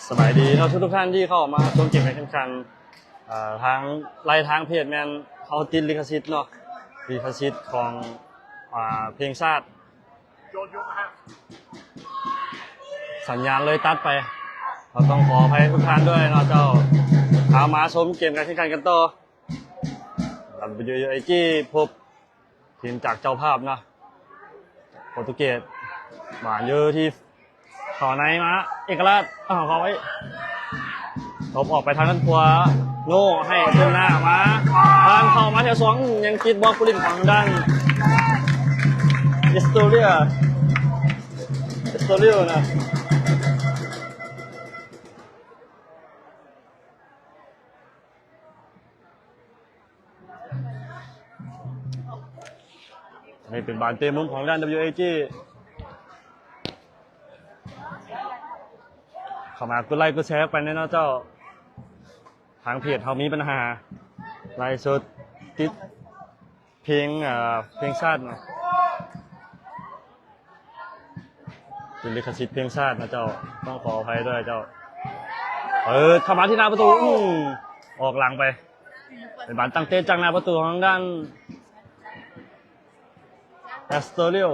ສະບາຍດີເນາະ ທຸກໆທ່ານທີ່ເຂົ້າມາຊົມເກມການແຂ່ງຂັນ. ເອີ ທາງ ໄລ່ທາງເພຈແມ່ນເຮົາຕິດລິຂະສິດເນາະ ລິຂະສິດຂອງ ອາ ເພງຊາດ ສັນຍານເລີຍຕັດໄປ ເຮົາຕ້ອງຂໍອະໄພທຸກທ່ານດ້ວຍເນາະເຈົ້າ. ເອົາ ມາຊົມເກມການແຂ່ງຂັນກັນຕໍ່. ດັບເບິນຢູເອຈີ ພົບ ທີມຈາກເຈົ້າພາບເນາະ ໂປຣຕຸເກດ ບານຢູ່ທີ່ເຂົ້າໃນມາ ເອກະລາດ ເອົາເຂົ້າໄວ້ ຕົບອອກໄປທາງດ້ານຂວາ ໂນ ໃຫ້ເທິງໜ້າມາ ຜ່ານເຂົ້າມາແຖວສອງ ຍັງຕິດບລັອກຜູ້ຫຼິ້ນຂອງທາງດ້ານ ເອສໂຕເຣຍ ເອສໂຕເຣຍນະ. ນີ້ເປັນບານເຕະມຸມຂອງດ້ານ ດັບເບິນຢູເອຈີ ເຂົ້າມາກົດໄລກົດແຊໄປແດ່ເນາະເຈົ້າ. ທາງເພຈເຮົາມີບັນຫາ ໄລຟ໌ສົດຕິດເພງ ເອີ ເພງຊາດເນາະ. ເປັນລິຂະສິດເພງຊາດນະເຈົ້າ ຕ້ອງຂໍອະໄພດ້ວຍເຈົ້າ. ເປີດເຂົ້າມາທີ່ໜ້າປະຕູ ອື ອອກຫຼັງໄປ ເປັນບານຕັ້ງເຕະຈາກໜ້າປະຕູຂອງທາງດ້ານ ແອັສໂຕເຣຍ.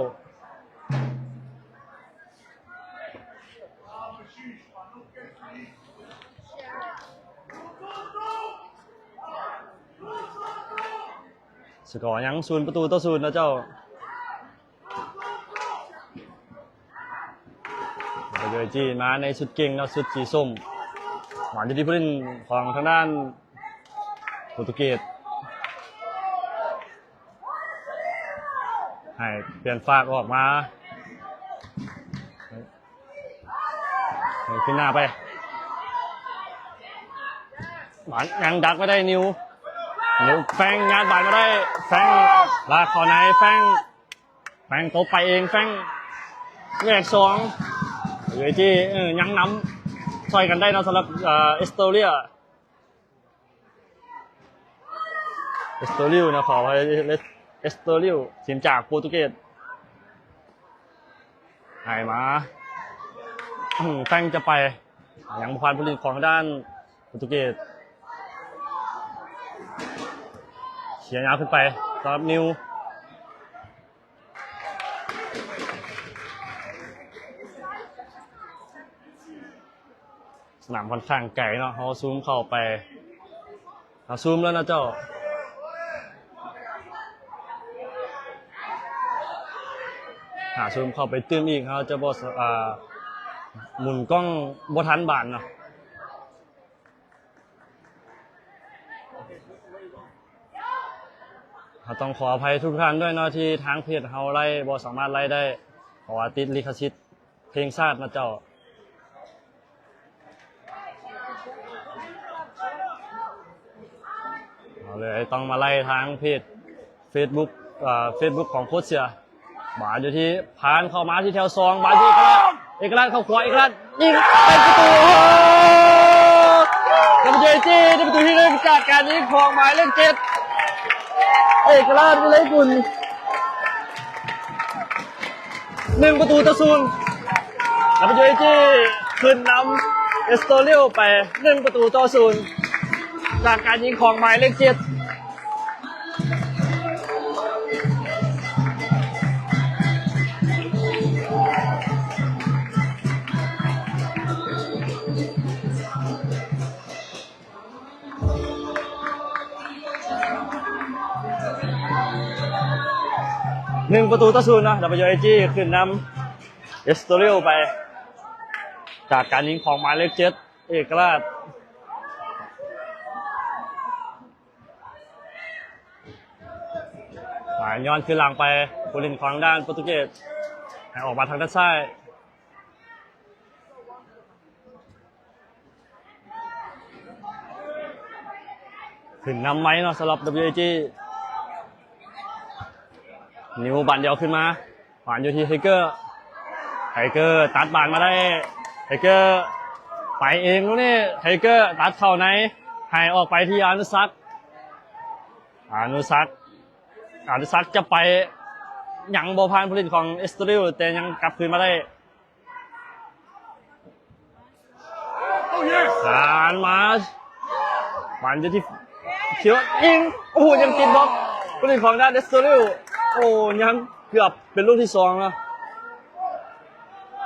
ສະກໍຍັງສູນປະຕູຕໍ່ສູນນະເຈົ້າ. ກະໂຍຍຈີນມາໃນຊຸດເກັ່ງເນາະ ຊຸດສີສົ້ມ ມາຢູ່ທີ່ຜູ້ຫຼິ້ນຂອງທາງດ້ານໂປຣຕຸເກດ ໃຫ້ປ່ຽນຟາກອອກມາ ໃຫ້ຂຶ້ນໜ້າໄປ ບານຍັງດັກໄວ້ໄດ້ ນິວ ນິວ ແຟງ ຍາດບານມາໄດ້ ແຟງ ລາກເຂົ້າໃນ ແຟງ ແຟງຕົບໄປເອງ ແຟງ ແຍກສອງ ເວຈີ ເອີ ຍັງນຳຊ່ອຍກັນໄດ້ເນາະ ສຳລັບ ເອີ ເອສໂຕເຣຍ ເອສໂຕເຣຍນະ ຂໍອະໄພ ເອສໂຕເຣຍ ທີມຈາກໂປຣຕຸເກດ ໃຫ້ມາ ແຟງຈະໄປ ຍັງບໍ່ຜ່ານຜູ້ຫຼິ້ນຂອງທາງດ້ານໂປຣຕຸເກດ ເສຍຍາວຂຶ້ນໄປສຳລັບນິວ ສະໜາມຂ້ອນຂ້າງໄກເນາະ ເຮົາຊູມເຂົ້າໄປ ເຮົາຊູມແລ້ວນະເຈົ້າ ຫາຊູມເຂົ້າໄປຕື່ມອີກ ເຮົາຈະບໍ່ສະ ອາ ໝູນກ້ອງບໍ່ທັນບານເນາະ. ເຮົາຕ້ອງຂໍອະໄພທຸກທ່ານດ້ວຍເນາະ ທີ່ທາງເພຈເຮົາໄລ່ບໍ່ສາມາດໄລ່ໄດ້ ເພາະວ່າຕິດລິຂະສິດເພງຊາດນະເຈົ້າ. ເຮົາເລີຍຕ້ອງມາໄລ່ທາງເພຈເຟສບຸກ ເອີ ເຟສບຸກຂອງໂຄດເສືອ. ບານຢູ່ທີ່ ຜ່ານເຂົ້າມາທີ່ແຖວສອງ ບານທີ່ເອກະລາດ ເອກະລາດເຂົ້າຂວາ ເອກະລາດຍິງເປັນປະຕູ ໂອ້ໂຫ ດັບເບິນຢູເອຈີ ໄດ້ປະຕູທີໜຶ່ງ ຈາກການຍິງຂອງໝາຍເລກເຈັດ ເອກະລາດ ວິໄລກຸນ ໜຶ່ງປະຕູຕໍ່ສູນ ດັບເບິນຢູເອຈີ ຂຶ້ນນຳເອສໂຕເຣຍໄປ ໜຶ່ງປະຕູຕໍ່ສູນ ຈາກການຍິງຂອງໝາຍເລກເຈັດ. ໜຶ່ງປະຕູຕໍ່ສູນເນາະ ດັບເບິນຢູເອຈີ ຂຶ້ນນຳເອສໂຕເຣຍໄປ ຈາກການຍິງຂອງໝາຍເລກເຈັດ ເອກະລາດ ສາຍຍ້ອນຄືນຫຼັງໄປ ຜູ້ຫຼິ້ນຂອງທາງດ້ານໂປຣຕຸເກດ ໃຫ້ອອກມາທາງດ້ານຊ້າຍ ຂຶ້ນນຳໃໝ່ເນາະ ສຳລັບ ດັບເບິນຢູເອຈີ ນິວບານດຽວຂຶ້ນມາ ບານຢູ່ທີ່ໄທເກີ ໄທເກີຕັດບານມາໄດ້ ໄທເກີໄປເອງລູກນີ້ ໄທເກີຕັດເຂົ້າໃນ ໃຫ້ອອກໄປທີ່ອະນຸສັກ ອະນຸສັກ ອະນຸສັກຈະໄປ ຍັງບໍ່ຜ່ານຜູ້ຫຼິ້ນຂອງເອັສໂຕຣິວ ແຕ່ຍັງກັບຄືນມາໄດ້. ຜ່ານມາ ບານຢູ່ທີ່ ຄິວ ຍິງ ໂອ້ໂຫ ຍັງຕິດບລັອກ ຜູ້ຫຼິ້ນຂອງດ້ານເອັສໂຕຣິວ ໂອ້ ຍັງເກືອບເປັນລູກທີສອງເນາະ.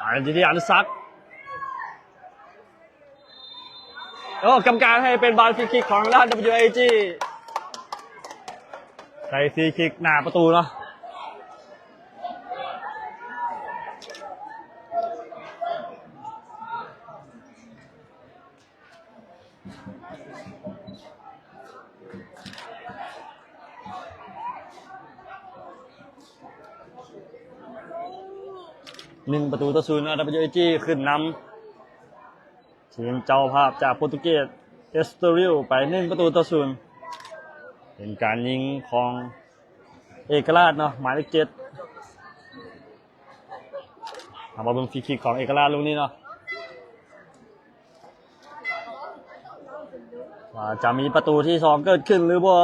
ບານຢູ່ທີ່ອະນຸສັກ ໂອ້ ກຳມະການໃຫ້ເປັນບານຟຣີຄິກຂອງທາງດ້ານ ດັບເບິນຢູເອຈີ ໃຊ້ຟຣີຄິກໜ້າປະຕູເນາະ. ໜຶ່ງປະຕູຕໍ່ສູນ ອາ ດັບເບິນຢູເອຈີ ຂຶ້ນນຳ ທີມເຈົ້າພາບຈາກໂປຣຕຸເກດ ເອັສໂຕຣິວ ໄປໜຶ່ງປະຕູຕໍ່ສູນ. ເປັນການຍິງຂອງເອກະລາດເນາະ ໝາຍເລກເຈັດ. ເຮົາມາເບິ່ງຟຣີຄິກຂອງເອກະລາດລູກນີ້ເນາະ ວ່າຈະມີປະຕູທີສອງເກີດຂຶ້ນຫຼືບໍ່.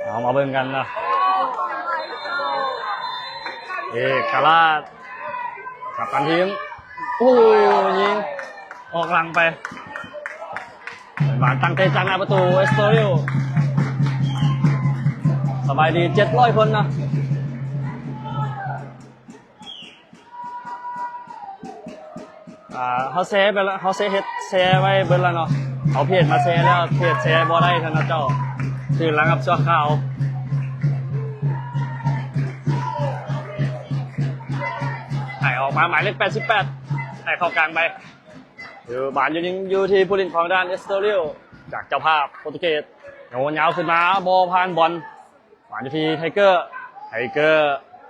ເອົາມາເບິ່ງກັນນະ ເອກະລາດ ກັບຕັນທີມ ໂອ້ ຍິງອອກຫຼັງໄປ ບານຕັ້ງເຕະຈາກໜ້າປະຕູ ເອັສໂຕຣິວ ສະບາຍດີເຈັດຮ້ອຍຄົນນະ. ອ່າ ເຮົາແຊໄປແລ້ວ ເຮົາແຊເຮັດ ແຊໄວ້ເບິດແລ້ວເນາະ ເອົາເພຈມາແຊແລ້ວ ເພຈແຊບໍ່ໄດ້ຊັ້ນນະເຈົ້າ ຖືກລະງັບຊົ່ວຄາວ. ໃຫ້ອອກມາໝາຍເລກແປດສິບແປດ ໃຫ້ເຂົ້າກາງໄປ ຢູ່ ບານຢູ່ ຍັງຢູ່ທີ່ຜູ້ຫຼິ້ນຂອງດ້ານເອັສໂຕຣິວ ຈາກເຈົ້າພາບໂປຣຕຸເກດ ໂຍນຍາວຂຶ້ນມາ ບໍ່ຜ່ານບອນ. ມາຢູ່ທີ່ໄທເກີ ໄທເກີ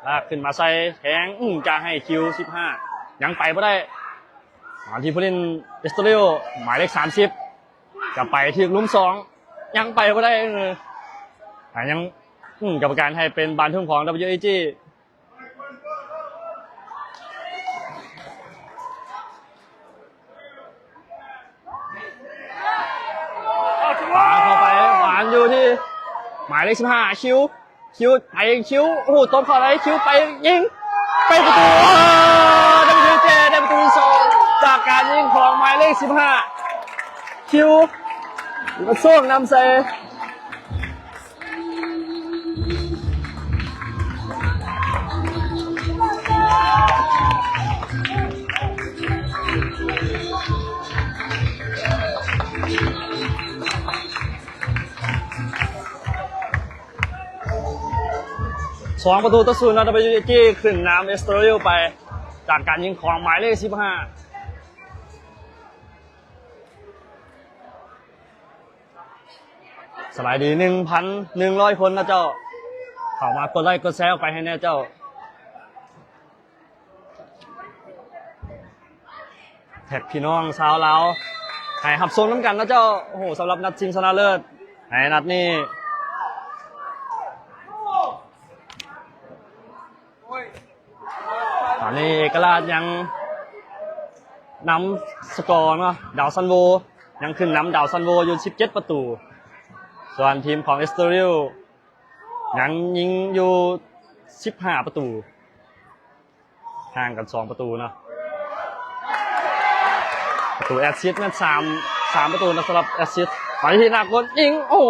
ລາກຂຶ້ນມາໃສ່ແທງ ອື ຈະໃຫ້ຄິວສິບຫ້າ ຍັງໄປບໍ່ໄດ້. ມາທີ່ຜູ້ຫຼິ້ນເອັສໂຕຣິວ ໝາຍເລກສາມສິບ ຈະໄປຖືກລຸ່ມສອງ ຍັງໄປບໍ່ໄດ້ ເອີ ແຕ່ຍັງ ອື ກຳມະການໃຫ້ເປັນບານທຸ່ມຂອງ ດັບເບິນຢູເອຈີ. ປາເຂົ້າໄປ ຫວານຢູ່ທີ່ໝາຍເລກສິບຫ້າ ຄິວ ຄິວ ໄປ ຄິວ ໂອ້ໂຫ ຕົບເຂົ້າໄດ້ ຄິວ ໄປ ຍິງ ເປັນປະຕູ ໂອ້ ດັບເບິນຢູເອຈີ ໄດ້ປະຕູທີສອງ ຈາກການຍິງຂອງໝາຍເລກສິບຫ້າ ຄິວ ມາໂຊກນຳໃສ່. ສອງປະຕູຕໍ່ສູນເນາະ ດັບເບິນຢູເອຈີ ຂຶ້ນນຳເອັສໂຕຣິວໄປ ຈາກການຍິງຂອງໝາຍເລກສິບຫ້າ. ສະບາຍດີໜຶ່ງພັນໜຶ່ງຮ້ອຍຄົນນະເຈົ້າ ເຂົ້າມາກົດໄລ້ກົດແຊອອກໄປໃຫ້ແນ່ເຈົ້າ ແທັກພີ່ນ້ອງຊາວລາວ ໃຫ້ຮັບຊົມນຳກັນນະເຈົ້າ. ໂອ້ໂຫ ສຳລັບນັດຊິງຊະນະເລີດໃນນັດນີ້ ຕອນນີ້ເອກະລາດຍັງນຳສະກໍເນາະ ດາວຊັນໂວ ຍັງຂຶ້ນນຳດາວຊັນໂວຢູ່ສິບເຈັດປະຕູ ສ່ວນທີມຂອງເອັສໂຕຣິວຍັງຍິງຢູ່ສິບຫ້າປະຕູ ຫ່າງກັນສອງປະຕູເນາະ. ປະຕູແອັດຊິດແມ່ນສາມ ສາມປະຕູນະ ສຳລັບແອັດຊິດ ໄປທີ່ໜ້າກົນ ຍິງ ໂອ້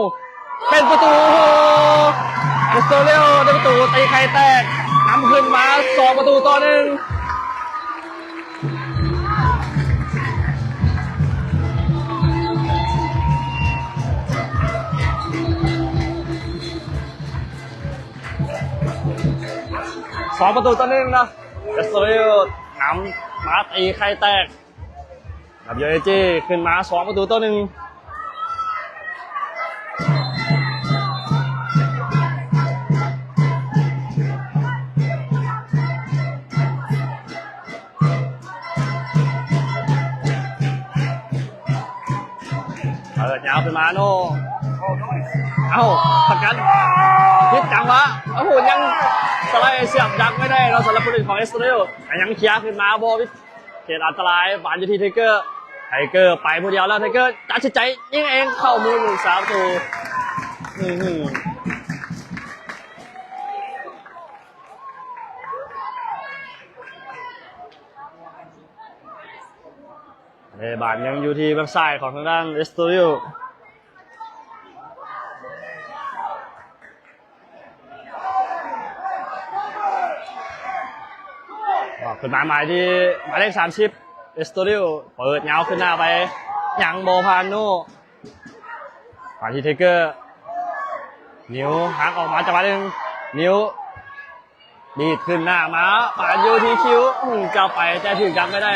ເປັນປະຕູ ໂອ້ໂຫ ເອັສໂຕເຣຍໄດ້ປະຕູ ຕີໄຂ່ແຕກ ນຳຂຶ້ນມາສອງປະຕູຕໍ່ໜຶ່ງ ສອງປະຕູຕໍ່ໜຶ່ງເນາະ. ເອັສໂຕເຣຍນຳມາ ຕີໄຂ່ແຕກ ດັບເບິນຢູເອຈີ ຂຶ້ນມາສອງປະຕູຕໍ່ໜຶ່ງ ເປີດຍາວຂຶ້ນມາໂນ ເອົ້າ ສະກັດຜິດຈັງຫວະ ໂອ້ໂຫ ຍັງສະໄລສຽບດັກໄວ້ໄດ້ເນາະ ສຳລັບຜູ້ຫຼິ້ນຂອງເອັສໂຕເຣຍ ແຕ່ຍັງເຄຍຂຶ້ນມາບໍ່ ເຂດອັນຕະລາຍ ບານຢູ່ທີ່ໄທເກີ ໄທເກີໄປຜູ້ດຽວແລ້ວ ໄທເກີຕັດສິນໃຈຍິງເອງເຂົ້າມືຜູ້ຮັກສາປະຕູ. ອືມ ເດບານຍັງຢູ່ທີ່ເບື້ອງຊ້າຍຂອງທາງດ້ານເອສໂຕຣິວ. ອອກຂຶ້ນມາໃໝ່ທີ່ໝາຍເລກສາມສິບ ເອສໂຕຣິວ ເປີດຍາວຂຶ້ນໜ້າໄປ ຍັງບໍ່ຜ່ານໂນ ມາທີ່ເທເກີ ນິວ ຫັກອອກມາຈັງຫວະໜຶ່ງ ນິວ ດີດຂຶ້ນໜ້າມາ ປານຢູ່ທີ່ຄິວ ອືມ ຈັບໄປແຕ່ຖືກດັກໄວ້ໄດ້.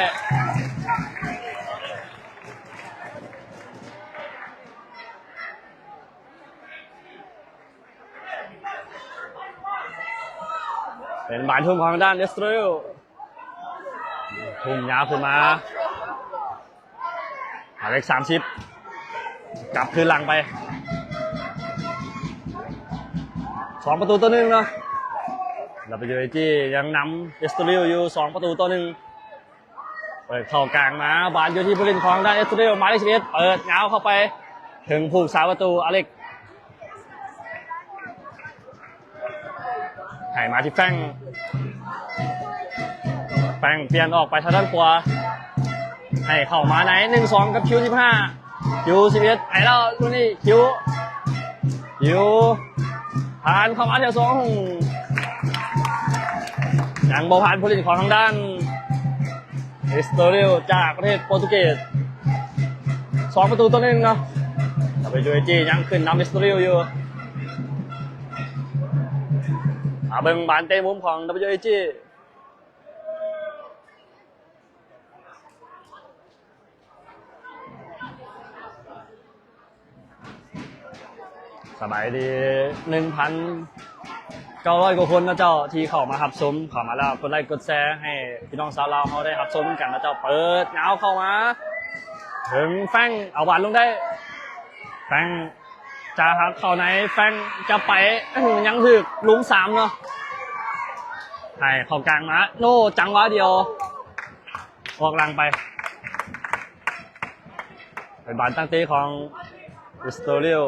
ເປັນບານທຸ່ມຂອງທາງດ້ານເອສໂຕຣິວ ທຸ່ມຍາວຂຶ້ນມາ ໝາຍເລກສາມສິບ ກັບຄືນຫຼັງໄປ ສອງປະຕູຕໍ່ໜຶ່ງເນາະ. ແລ້ວ WAG ຍັງນຳເອສໂຕຣິວຢູ່ ສອງປະຕູຕໍ່ໜຶ່ງ. ເປີດເຂົ້າກາງມາ ບານຢູ່ທີ່ຜູ້ຫຼິ້ນຂອງທາງດ້ານເອສໂຕຣິວ ໝາຍເລກສິບເອັດ ເປີດຍາວເຂົ້າໄປເຖິງຜູ້ຮັກສາປະຕູອາເລັກ ໃຫ້ມາທີ່ແຟງ ແຟງປ່ຽນອອກໄປທາງດ້ານຂວາ ໃຫ້ເຂົ້າມາໃນໜຶ່ງສອງກັບຄິວສິບຫ້າ ຄິວສິບເອັດ ໄປແລ້ວລູກນີ້ ຄິວ ຄິວ ຜ່ານເຂົ້າມາແຖວສອງ ຍັງບໍ່ຜ່ານຜູ້ຫຼິ້ນຂອງທາງດ້ານເອສໂຕຣິວຈາກປະເທດໂປຣຕຸເກດ ສອງປະຕູຕໍ່ໜຶ່ງເນາະ. WAG ຍັງຂຶ້ນນຳເອສໂຕຣິວຢູ່ ມາເບິ່ງບານເຕະມຸມຂອງ WAG. ສະບາຍດີ ໜຶ່ງພັນເກົ້າຮ້ອຍກວ່າຄົນເນາະເຈົ້າ ທີ່ເຂົ້າມາຮັບຊົມ ເຂົ້າມາແລ້ວກົດໄລ້ກົດແຊໃຫ້ພີ່ນ້ອງຊາວລາວເຮົາໄດ້ຮັບຊົມນຳກັນເນາະເຈົ້າ. ເປີດຍາວເຂົ້າມາເຖິງແຟງ ເອົາບານລົງໄດ້ ແຟງຈະຫັກເຂົ້າໃນ ແຟງຈະໄປ ຍັງຖືກລຸມສາມເນາະ ໃຫ້ເຂົ້າກາງມາ ໂນ ຈັງຫວະດຽວ ອອກຫຼັງໄປ ເປັນບານຕັ້ງເຕະຂອງເອສໂຕຣິວ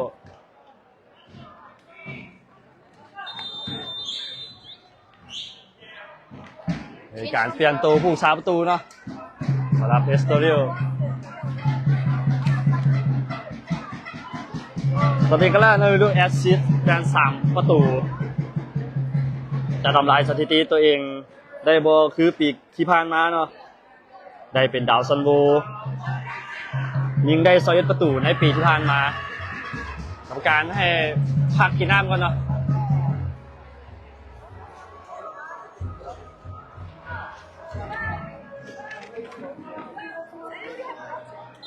ມີການປ່ຽນໂຕຜູ້ຮັກສາປະຕູເນາະ ສຳລັບເອສໂຕຣິວ. ສະຕິກກະລານະວິລຸ ແອັດຊິດແມ່ນສາມປະຕູ ຈະທຳລາຍສະຖິຕິຕົວເອງໄດ້ບໍ່ ຄືປີທີ່ຜ່ານມາເນາະ. ໄດ້ເປັນດາວຊັນໂວ ຍິງໄດ້ຊາວເອັດປະຕູໃນປີທີ່ຜ່ານມາ. ກຳມະການໃຫ້ພັກກິນນ້ຳກ່ອນເນາະ.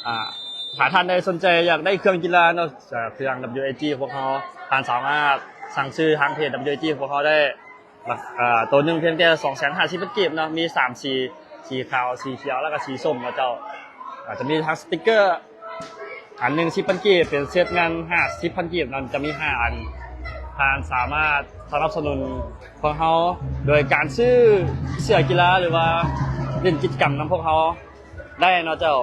ອາ ຖ້າທ່ານໃດສົນໃຈຢາກໄດ້ເຄື່ອງກິລາເນາະ ຈາກເຄື່ອງ WAG ຂອງພວກເຮົາ ທ່ານສາມາດສັ່ງຊື້ທາງເພຈ WAG ຂອງພວກເຮົາໄດ້. ລະ ເອີ ໂຕໜຶ່ງພຽງແຕ່ສອງແສນຫ້າສິບພັນກີບເນາະ ມີສາມສີ ສີຂາວ ສີຂຽວ ແລ້ວກໍສີສົ້ມເນາະເຈົ້າ. ອາ ຈະມີທັງສະຕິກເກີ ອັນໜຶ່ງສິບພັນກີບ ເປັນເຊັດງານຫ້າສິບພັນກີບເນາະ ຈະມີຫ້າອັນ. ທ່ານສາມາດສະໜັບສະໜູນພວກເຮົາໂດຍການຊື້ເສື້ອກິລາ ຫຼືວ່າຫຼິ້ນກິດຈະກຳນຳພວກເຮົາໄດ້ເນາະເຈົ້າ.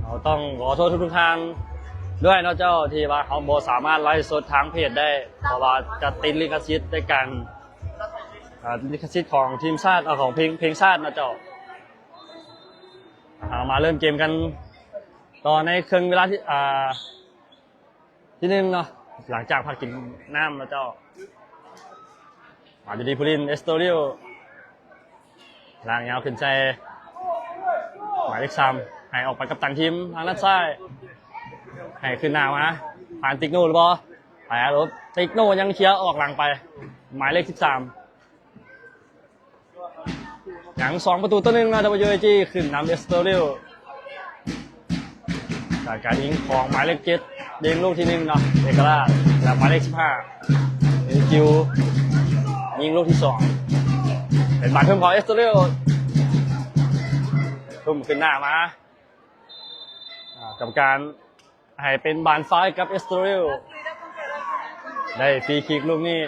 ເຮົາຕ້ອງຂໍໂທດທຸກໆທ່ານດ້ວຍເນາະເຈົ້າ ທີ່ວ່າເຮົາບໍ່ສາມາດໄລຟ໌ສົດທາງເພຈໄດ້ ເພາະວ່າຈະຕິດລິຂະສິດໃນການ ອາ ລິຂະສິດຂອງທີມຊາດ ເອີ ຂອງເພງ ເພງຊາດເນາະເຈົ້າ. ເຮົາມາເລີ່ມເກມກັນຕໍ່ໃນເຄິ່ງເວລາທີ ອາ ທີໜຶ່ງເນາະ ຫຼັງຈາກພັກກິນນ້ຳເນາະເຈົ້າ. ມາຢູ່ທີ່ຜູ້ຫຼິ້ນ ເອສໂຕຣິວ ລາກຍາວຂຶ້ນໃສ່ໝາຍເລກສາມ ໃຫ້ອອກໄປກັບຕັນທີມທາງດ້ານຊ້າຍ ໃຫ້ຂຶ້ນໜ້າມາ ຜ່ານຕິກໂນຫຼືບໍ່ ໄປອາລົບ ຕິກໂນຍັງເຄຍອອກຫຼັງໄປ ໝາຍເລກສິບສາມ. ຍັງສອງປະຕູຕໍ່ໜຶ່ງເນາະ WAG ຂຶ້ນນຳ ເອສໂຕຣິວ ຈາກການຍິງຂອງໝາຍເລກເຈັດ ຍິງລູກທີໜຶ່ງເນາະ ເອກະລາດ ແລະ ໝາຍເລກສິບຫ້າ ເອຄິວ ຍິງລູກທີສອງ. ເປັນບານທຸ່ມຂອງເອັສໂຕເຣຍ ທຸ່ມຂຶ້ນໜ້າມາ ອາ ກຳມະການໃຫ້ເປັນບານຟາວໃຫ້ກັບເອັສໂຕເຣຍ ໄດ້ຟຣີຄິກລູກນີ້.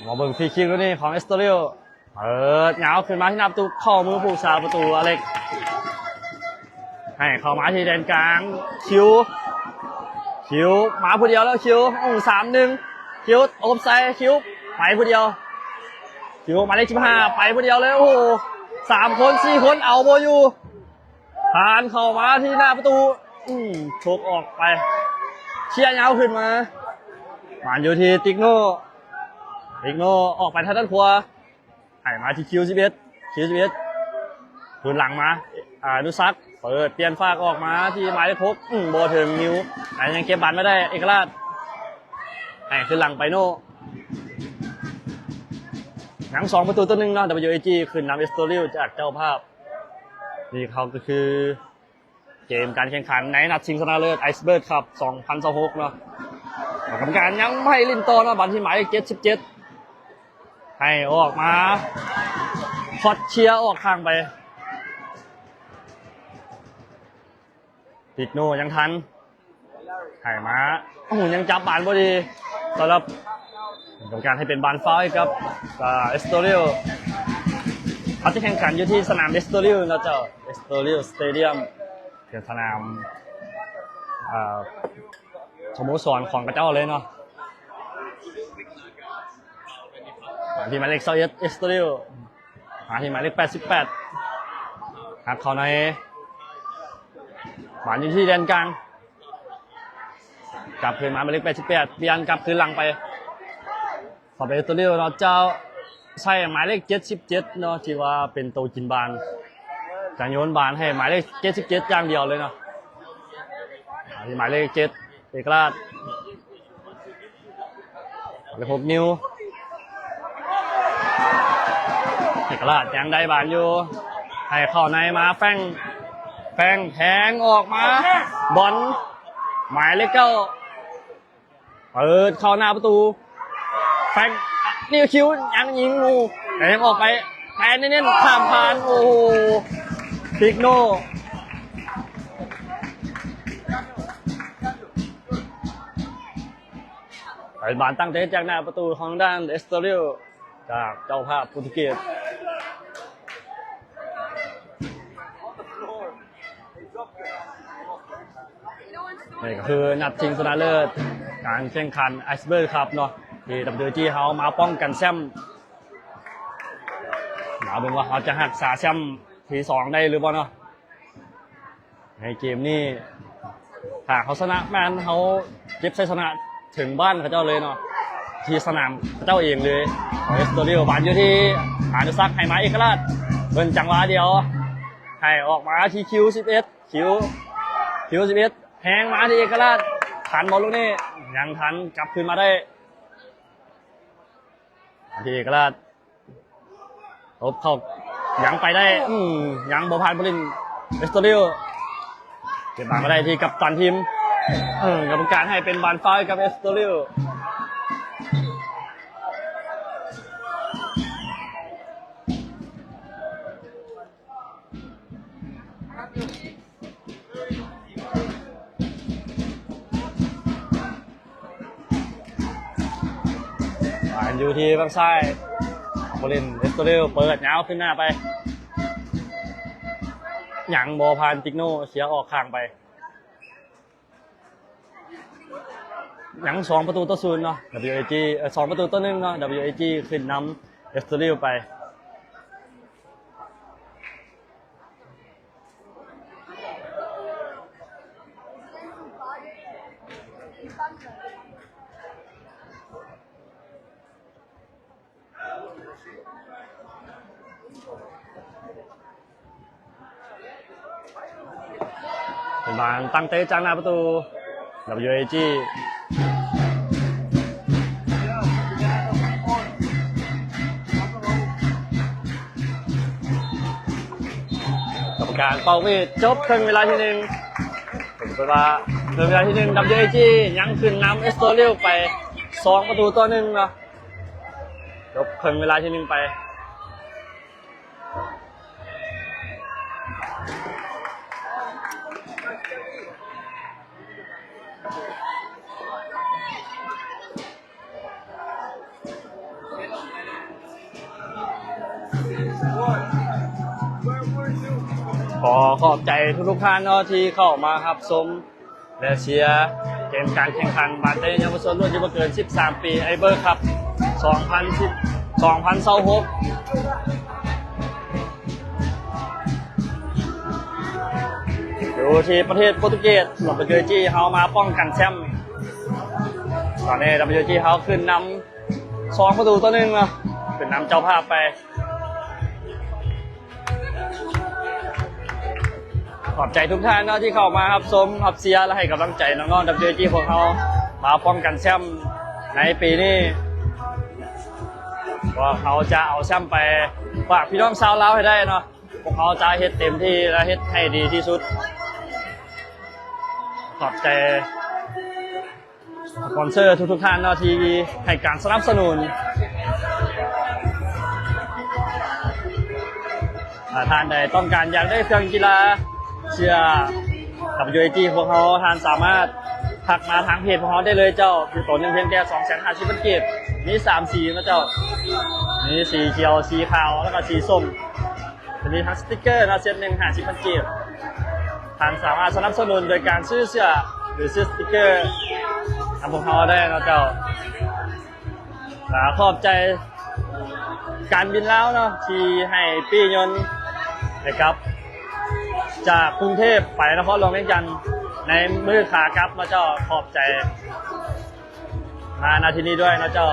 ມາເບິ່ງຟຣີຄິກລູກນີ້ຂອງເອັສໂຕເຣຍ ເປີດຍາວຂຶ້ນມາທີ່ໜ້າປະຕູ ເຂົ້າມືຜູ້ຮັກສາປະຕູອາເລັກ ໃຫ້ເຂົ້າມາທີ່ແດນກາງ ຄິວ ຄິວມາຜູ້ດຽວແລ້ວ ຄິວ ອື ສາມໜຶ່ງ ຄິວອົບໃສ່ ຄິວໄປຜູ້ດຽວ ຄິວໝາຍເລກສິບຫ້າ ໄປຜູ້ດຽວເລີຍ ໂອ້ໂຫ ສາມຄົນ ສີ່ຄົນ ເອົາບໍ່ຢູ່ ຜ່ານເຂົ້າມາທີ່ໜ້າປະຕູ ອື ຊົກອອກໄປ ເຊຍຍາວຂຶ້ນມາ ມາຢູ່ທີ່ຕິກໂນ ຕິກໂນອອກໄປທາງດ້ານຂວາ ໃຫ້ມາທີ່ຄິວສິບເອັດ ຄິວສິບເອັດ ຄືນຫຼັງມາ ອານຸສັກ ເປີດປ່ຽນຟາກອອກມາທີ່ໝາຍເລກຫົກ ອື ບໍ່ເຖິງ ນິວ ແຕ່ຍັງເກັບບານໄວ້ໄດ້ ເອກະລາດ ໃຫ້ຄືນຫຼັງໄປໂນ ຍັງສອງປະຕູຕໍ່ໜຶ່ງເນາະ ດັບເບິນຢູເອຈີ ຂຶ້ນນຳເອັສໂຕເຣຍຈາກເຈົ້າພາບ ນີ້ເຂົາກໍຄື ເກມການແຂ່ງຂັນໃນນັດຊິງຊະນະເລີດ Iceberg Cup ສອງພັນຊາວຫົກເນາະ ກຳມະການຍັງບໍ່ໃຫ້ຫຼິ້ນຕໍ່ເນາະ ບານທີ່ໝາຍເລກເຈັດສິບເຈັດ ໃຫ້ອອກມາ ຄອດເຊຍອອກຂ້າງໄປ ຕິກໂນຍັງທັນ ໃຫ້ມາ ໂອ້ໂຫ ຍັງຈັບບານບໍ່ດີ ສຳລັບກຳມະການໃຫ້ເປັນບານຟາວໃຫ້ກັບ ອາ ເອັສໂຕເຣຍ ເຂົາຈະແຂ່ງຂັນຢູ່ທີ່ສະໜາມເອັສໂຕເຣຍເນາະເຈົ້າ ເອັສໂຕເຣຍສະເຕດຽມ ເປັນສະໜາມ ອາ ສະໂມສອນຂອງເຂົາເຈົ້າເລີຍເນາະ ມາທີ່ໝາຍເລກຊາວເອັດ ເອັສໂຕເຣຍ ມາທີ່ໝາຍເລກແປດສິບແປດ ຫັກເຂົ້າໃນ ບານຢູ່ທີ່ແດນກາງ ກັບຄືນມາໝາຍເລກແປດສິບແປດ ປ່ຽນກັບຄືນຫຼັງໄປ ເຂົ້າໄປເອັສໂຕເຣຍເນາະ ຈະໃຊ້ໝາຍເລກເຈັດສິບເຈັດເນາະ ທີ່ວ່າເປັນໂຕກິນບານ ຈະໂຍນບານໃຫ້ໝາຍເລກເຈັດສິບເຈັດຢ່າງດຽວເລີຍເນາະ ມາທີ່ໝາຍເລກເຈັດ ເອກະລາດ ເລກຫົກ ນິວ ເອກະລາດຍັງໄດ້ບານຢູ່ ໃຫ້ເຂົ້າໃນມາ ແຟງ ແຟງແທງອອກມາ ບອນ ໝາຍເລກເກົ້າ ເປີດເຂົ້າໜ້າປະຕູ ແຟງ ນິວ ຄິວ ຍັງຍິງຢູ່ ແຕ່ຍັງອອກໄປ ແຕ່ເນັ້ນໆ ຂ້າມຜ່ານ ໂອ້ໂຫ ຕິກໂນ ໄປບານຕັ້ງເຕະຈາກໜ້າປະຕູຂອງທາງດ້ານເອັສໂຕເຣຍ ຈາກເຈົ້າພາບໂປຣຕຸເກດ. ນີ້ກໍຄືນັດຊິງຊະນະເລີດການແຂ່ງຂັນ Iceberg Cup ເນາະ ທີ່ ດັບເບິນຢູເອຈີ ເຮົາມາປ້ອງກັນແຊ້ມ ມາເບິ່ງວ່າເຮົາຈະຮັກສາແຊ້ມທີສອງໄດ້ຫຼືບໍ່ເນາະ. ໃນເກມນີ້ ຖ້າເຮົາຊະນະແມ່ນເຮົາເກັບໄຊຊະນະເຖິງບ້ານເຂົາເຈົ້າເລີຍເນາະ ທີ່ສະໜາມເຂົາເຈົ້າເອງເລີຍ ເອັສໂຕເຣຍ ບານຢູ່ທີ່ອານຸສັກ ໃຫ້ມາເອກະລາດ ເບິ່ງຈັງຫວະດຽວ ໃຫ້ອອກມາທີ່ຄິວສິບເອັດ ຄິວ ຄິວສິບເອັດ ແຮງມາທີ່ເອກະລາດ ທັນບໍ່ລູກນີ້? ຍັງທັນ ກັບຄືນມາໄດ້ ມາທີ່ເອກະລາດ ຕົບເຂົ້າ ຍັງໄປໄດ້ ອືມ ຍັງບໍ່ຜ່ານຜູ້ຫຼິ້ນ ເອັສໂຕເຣຍ ເກັບບານມາໄດ້ທີ່ກັບຕັນທີມ ເອີ ກຳມະການໃຫ້ເປັນບານຟາວໃຫ້ກັບເອັສໂຕເຣຍ. ບານຢູ່ທີ່ຝັ່ງຊ້າຍ ຜູ້ຫຼິ້ນເອັສໂຕເຣຍ ເປີດຍາວຂຶ້ນໜ້າໄປ ຍັງບໍ່ຜ່ານ ຕິກໂນ ເສຍອອກຂ້າງໄປ. ຍັງສອງປະຕູຕໍ່ສູນເນາະ ດັບເບິນຢູເອຈີ ເອີ ສອງປະຕູຕໍ່ໜຶ່ງເນາະ ດັບເບິນຢູເອຈີ ຂຶ້ນນຳເອັສໂຕເຣຍໄປ. ເປັນບານຕັ້ງເຕະຈາກໜ້າປະຕູ WAG ກຳມະການເປົ່າຫວີດ ຈົບເຄິ່ງເວລາທີໜຶ່ງ. ເປັນເພາະວ່າເຄິ່ງເວລາທີໜຶ່ງ WAG ຍັງຂຶ້ນນຳ Estoril ໄປສອງປະຕູຕໍ່ໜຶ່ງເນາະ. ຈົບເຄິ່ງເວລາທີໜຶ່ງໄປ. ຂໍຂອບໃຈທຸກໆທ່ານເນາະ ທີ່ເຂົ້າມາຮັບຊົມ ແລະ ເຊຍເກມການແຂ່ງຂັນບານເຕະເຍົາວະຊົນລຸ້ນອາຍຸບໍ່ເກີນສິບສາມປີ Iber Cup ສອງພັນສິບ ສອງພັນຊາວຫົກ ຢູ່ທີ່ປະເທດໂປຣຕຸເກດ WAG ເຮົາມາປ້ອງກັນແຊ້ມ. ຕອນນີ້ WAG ເຮົາຂຶ້ນນຳສອງປະຕູຕໍ່ໜຶ່ງເນາະ ຂຶ້ນນຳເຈົ້າພາບໄປ. ຂອບໃຈທຸກທ່ານເນາະ ທີ່ເຂົ້າມາຮັບຊົມ ຮັບເຊຍ ແລະ ໃຫ້ກຳລັງໃຈນ້ອງໆ WAG ພວກເຮົາມາປ້ອງກັນແຊ້ມໃນປີນີ້. ພວກເຮົາຈະເອົາແຊ້ມໄປຝາກພີ່ນ້ອງຊາວລາວໃຫ້ໄດ້ເນາະ. ພວກເຮົາຈະເຮັດເຕັມທີ່ ແລະ ເຮັດໃຫ້ດີທີ່ສຸດ. ຂອບໃຈ ສະປອນເຊີທຸກໆທ່ານເນາະ ທີ່ໃຫ້ການສະໜັບສະໜູນ. ຖ້າທ່ານໃດຕ້ອງການຢາກໄດ້ເຄື່ອງກິລາເຊຍກັບ WAG ຂອງພວກເຮົາ, ທ່ານສາມາດທັກມາທາງເພຈຂອງເຮົາໄດ້ເລີຍເຈົ້າ. ໂຕໜຶ່ງພຽງແຕ່ສອງແສນຫ້າສິບພັນກີບ, ມີສາມສີເນາະເຈົ້າ, ມີສີຂຽວ, ສີຂາວ ແລ້ວກໍສີສົ້ມ. ຈະມີທັງສະຕິກເກີເນາະ, ເຊັດໜຶ່ງຫ້າສິບພັນກີບ. ທ່ານສາມາດສະໜັບສະໜູນໂດຍການຊື້ເສື້ອ ຫຼື ຊື້ສະຕິກເກີນຳພວກເຮົາໄດ້ເນາະເຈົ້າ. ແລະ ຂອບໃຈການບິນລາວເນາະ ທີ່ໃຫ້ປີ້ຍົນໄດ້ກັບຈາກກຸງເທບໄປນະຄອນຫຼວງວຽງຈັນໃນມື້ຂາກັບເນາະເຈົ້າ. ຂອບໃຈ ມາ ນາທີ່ນີ້ດ້ວຍເນາະເຈົ້າ.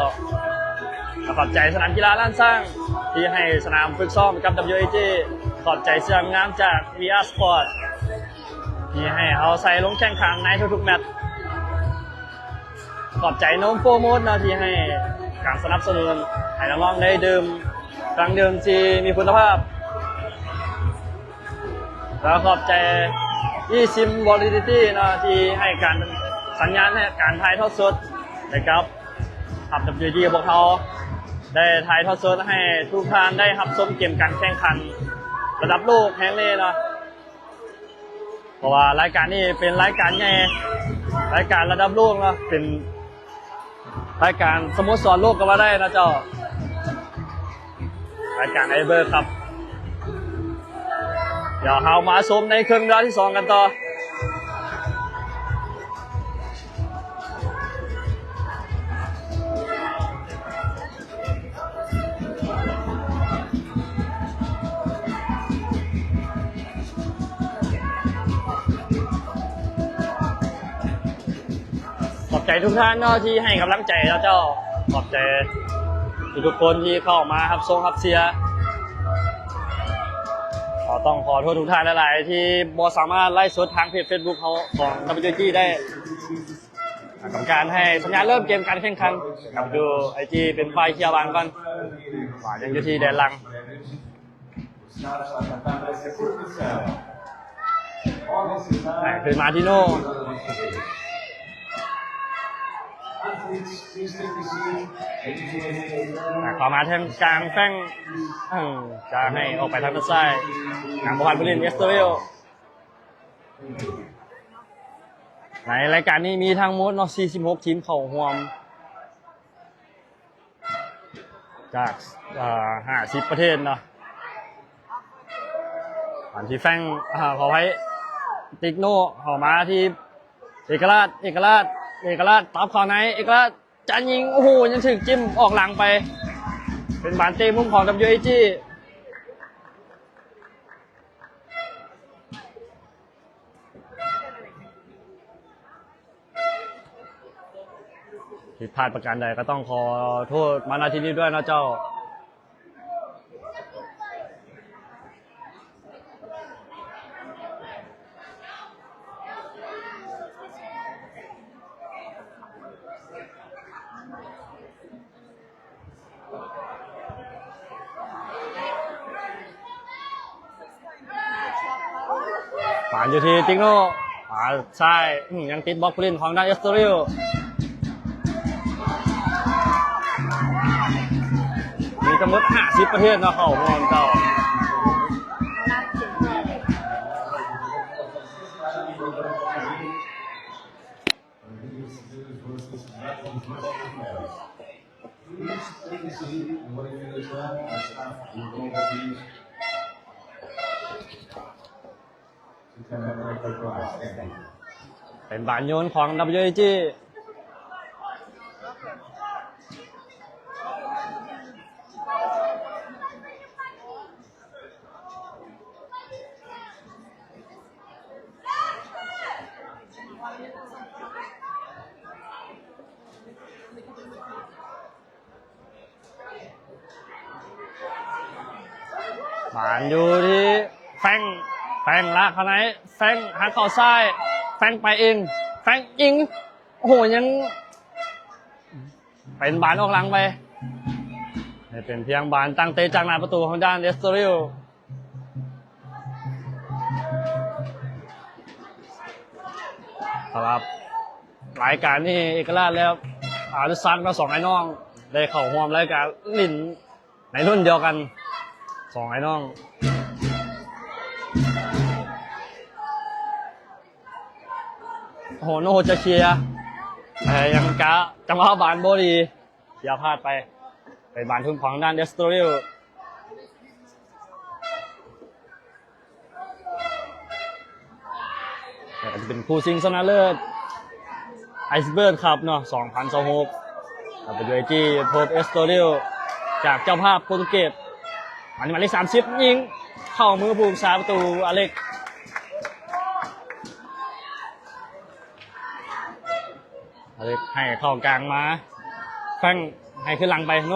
ແລະ ຂອບໃຈສະໜາມກິລາລ້ານຊ້າງທີ່ໃຫ້ສະໜາມຝຶກຊ້ອມກັບ WAG. ຂອບໃຈເສື້ອງາມຈາກ VR Sport ທີ່ໃຫ້ເຮົາໃສ່ລົງແຂ່ງຂັນໃນທຸກໆແມັດ. ຂອບໃຈນົມໂຟມອດເນາະ ທີ່ໃຫ້ການສະໜັບສະໜູນໃຫ້ນ້ອງໆໄດ້ດື່ມເຄື່ອງດື່ມທີ່ມີຄຸນນະພາບ. ແລ້ວຂອບໃຈ eSIM Validity ເນາະ ທີ່ໃຫ້ການສັນຍານໃຫ້ການຖ່າຍທອດສົດໃຫ້ກັບທັບ WAG ຂອງພວກເຮົາ ໄດ້ຖ່າຍທອດສົດໃຫ້ທຸກທ່ານໄດ້ຮັບຊົມເກມການແຂ່ງຂັນລະດັບໂລກແຫ່ງນີ້ເນາະ. ເພາະວ່າລາຍການນີ້ເປັນລາຍການໃຫຍ່ ລາຍການລະດັບໂລກເນາະ ເປັນ ລາຍການສະໂມສອນໂລກກໍວ່າໄດ້ນະເຈົ້າ, ລາຍການ Iber Cup. ດຽວເຮົາມາຊົມໃນເຄິ່ງເວລາທີສອງກັນຕໍ່. ຂອບໃຈທຸກທ່ານເນາະ ທີ່ໃຫ້ກຳລັງໃຈເນາະເຈົ້າ. ຂອບໃຈທຸກໆຄົນທີ່ເຂົ້າມາຮັບຊົມຮັບເຊຍ. ກໍຕ້ອງຂໍໂທດທຸກທ່ານຫຼາຍໆ ທີ່ບໍ່ສາມາດໄລຟ໌ສົດທາງເພຈ Facebook ເຮົາຂອງ WAG ໄດ້. ກຳມະການໃຫ້ສັນຍານເລີ່ມເກມການແຂ່ງຂັນ. WAG ເປັນຝ່າຍເຄຍບານກ່ອນ. ບານຍັງຢູ່ທີ່ແດນຫຼັງ. ແລະ ຄືນມາທີ່ໂນ່. ແລະ ເຂົ້າມາທາງກາງແຟງ. ເອີ ຈະໃຫ້ອອກໄປທາງດ້ານຊ້າຍ. ນຳບໍ່ທັນຜູ້ຫຼິ້ນ Estoril. ໃນລາຍການນີ້ມີທັງໝົດເນາະ ສີ່ສິບຫົກທີມເຂົ້າຮ່ວມ ຈາກ ເອີ ຫ້າສິບປະເທດເນາະ. ອັນທີ່ແຟງ ອາ ຂໍອະໄພ ຕິກໂນ ເຂົ້າມາທີ່ເອກະລາດ ເອກະລາດ ເອກະລາດ ຕັບເຂົ້າໃນ ເອກະລາດ ຈະຍິງ ໂອ້ໂຫ ຍັງຖືກຈິ້ມອອກຫຼັງໄປ. ເປັນບານເຕະມຸມຂອງ WAG. ຜິດພາດປະການໃດກໍຕ້ອງຂໍໂທດມາ ນະ ທີ່ນີ້ດ້ວຍເນາະເຈົ້າ. ປານຢູ່ທີ່ຕິກໂນ ປານຊ້າຍ ອືມ ຍັງຕິດບລັອກຜູ້ຫຼິ້ນຂອງທາງດ້ານເອັສໂຕຣິວ. ມີທັງໝົດຫ້າສິບປະເທດເນາະ ເຂົ້າຮ່ວມເຈົ້າ. ເປັນບານໂຍນຂອງ WAG. ບານຢູ່ທີ່ແຟງ ແຟງລາກເຂົ້າໃນ ແຟງຫັກເຂົ້າຊ້າຍ ແຟງໄປເອງ ແຟງຍິງ ໂອ້ໂຫ ຍັງເປັນບານອອກຫຼັງໄປ ໃຫ້ເປັນພຽງບານຕັ້ງເຕະຈາກໜ້າປະຕູຂອງດ້ານເອັສໂຕຣິວ. ສຳລັບລາຍການນີ້ ເອກະລາດ ແລະ ອານຸສັກ ເນາະ ສອງອ້າຍນ້ອງໄດ້ເຂົ້າຮ່ວມລາຍການຫຼິ້ນໃນລຸ້ນດຽວກັນ ສອງອ້າຍນ້ອງ. ໂອ້ໂຫ ໂນໂຮຈະເຄຍ ແຕ່ຍັງກະຈັງຫວະບານບໍ່ດີ ເສຍພາດໄປ ເປັນບານທຶນຂອງທາງດ້ານເອັສໂຕຣິວ. ແລ້ວກໍຈະເປັນຄູ່ຊິງຊະນະເລີດ ໄອສເບີກຄັບເນາະ ສອງພັນຊາວຫົກ WAG ພົບເອັສໂຕຣິວ ຈາກເຈົ້າພາບໂປຣຕຸເກດ. ອັນນີ້ໝາຍເລກສາມສິບ ຍິງເຂົ້າມືຜູ້ຮັກສາປະຕູອາເລັກ. ອາເລັກໃຫ້ເຂົ້າກາງມາ ແຟງໃຫ້ຂຶ້ນຫຼັງໄປ ໂນ